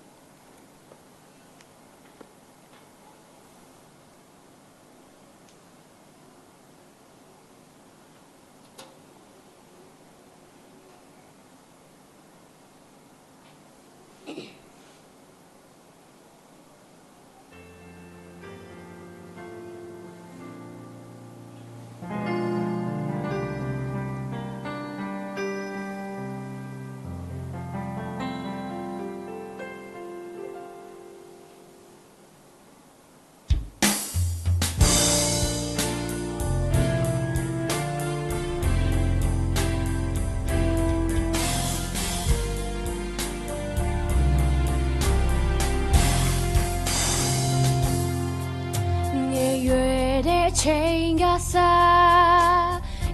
ငယ်ရွယ်တဲ့အချိန်ကစ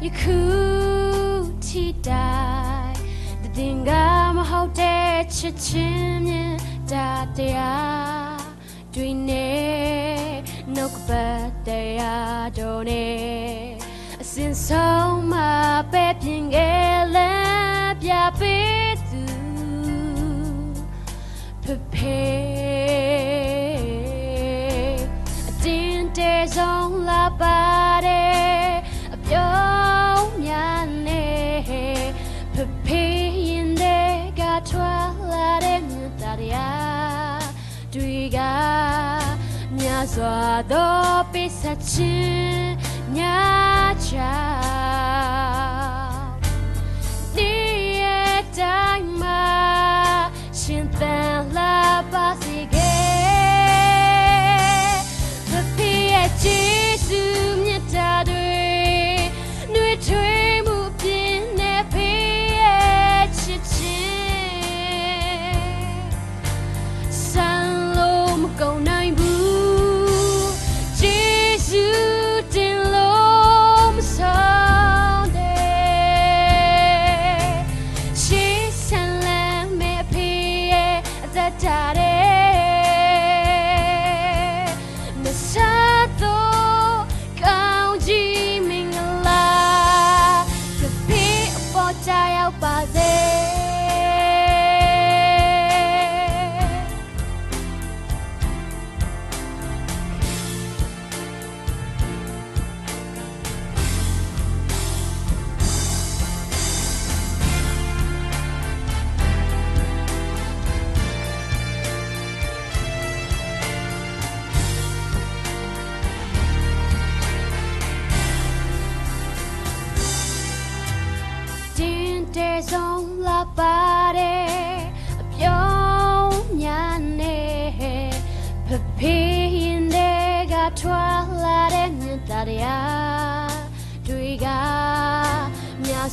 ယခုထိတိုင် တသင်္ကားမဟုတ်တဲ့ချစ်ခြင်းမြတ်တာတရားတွေနဲ့ နှုတ်ကပတ်တရားတော်နဲ့ အစဉ်ဆုံးမပဲ့ပြင်ခဲ့လမ်းပြပေးသူ ဖဖေ အတင်းတဲဆုံးလာပါတဲ့အပြောင်းများနဲ့ ဖဖေရင်ထဲကထွက်လာတဲ့မြတ်တာတရားတွေက များစွာသောပေးဆပ်ခြင်းများကြောင့် နေ့ရက်တိုင်းမှာ ရှင်သန်လှပစေခဲ့။ ဖဖေရဲ့ကျေးဇူးမြတ်တာတွေ နွေထွေးမှုအပြင်းနဲ့ ဖေရဲ့ချစ်ခြင်း စံလို့မကုန်နိုင်ဘူး။ ကျေးဇူးတင်လို့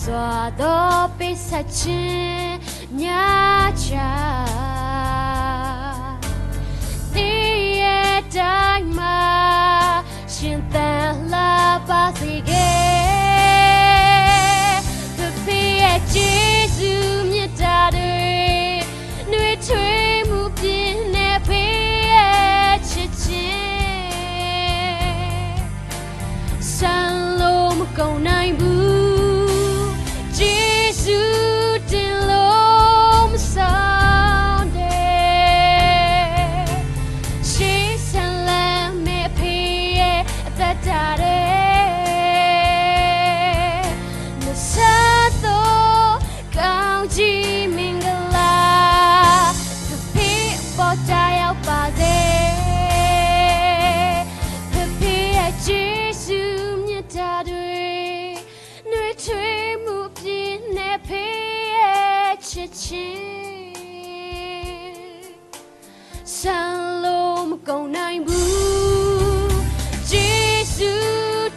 ဒွးဒီးပ့ဆးဆ့ညါဆၢ, သ့ၣ်ယဲၢ်တၢ်မၤ ဆှၢသးလၢပၢ်သ့ၣ်ဂ့ၤ, ဖဲဖဲအံၤ က့စူမ့ၢ်တၢ်ဒုး, နွံထွံမူပျံၤနဲဖဲအံၤဆ့ဆ့ ဆၢလိမကိးနၢ်အံၤပူၤ, က့စူတ့ၢ်လိာ်မုၢ်စီဒဲး, ဆ့ဆၢလၢမ့ၢ်ဖဲအံၤအသးတၢ်ဒဲး, နဆၢသိ ကောင်းကြီးမင်္ဂလာ, ဖဲဖဲအံၤပေါ်တၢ်ရောက်ပါစေ, ဖဲဖဲအံၤ က့စူမ့ၢ်တၢ်ဒုး, နွံထွံမူပျံၤနဲဖဲအံၤဆ့ဆ့ ဆၢလိမကိးနၢ်အံၤပူၤ, က့စူ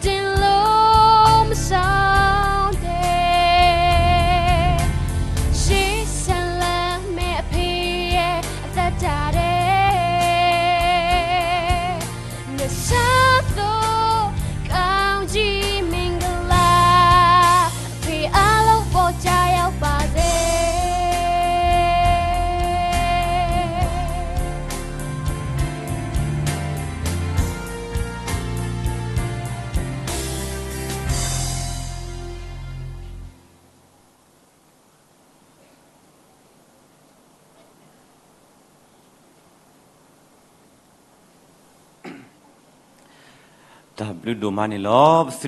တ့ၢ်လိာ်မုၢ်စီဒဲး, ဆ့ဆၢလၢမ့ၢ်ဖဲအံၤအသးတၢ်ဒဲး, နဆၢသိ ကောင်းကြီးမင်္ဂလာ, ဖဲအံၤအလီၢ်ပေါ်တၢ်ရောက်ပါစေ. တၢ်ဘျုးဒိၣ်မးန့ၣ်လီၤ. ပသု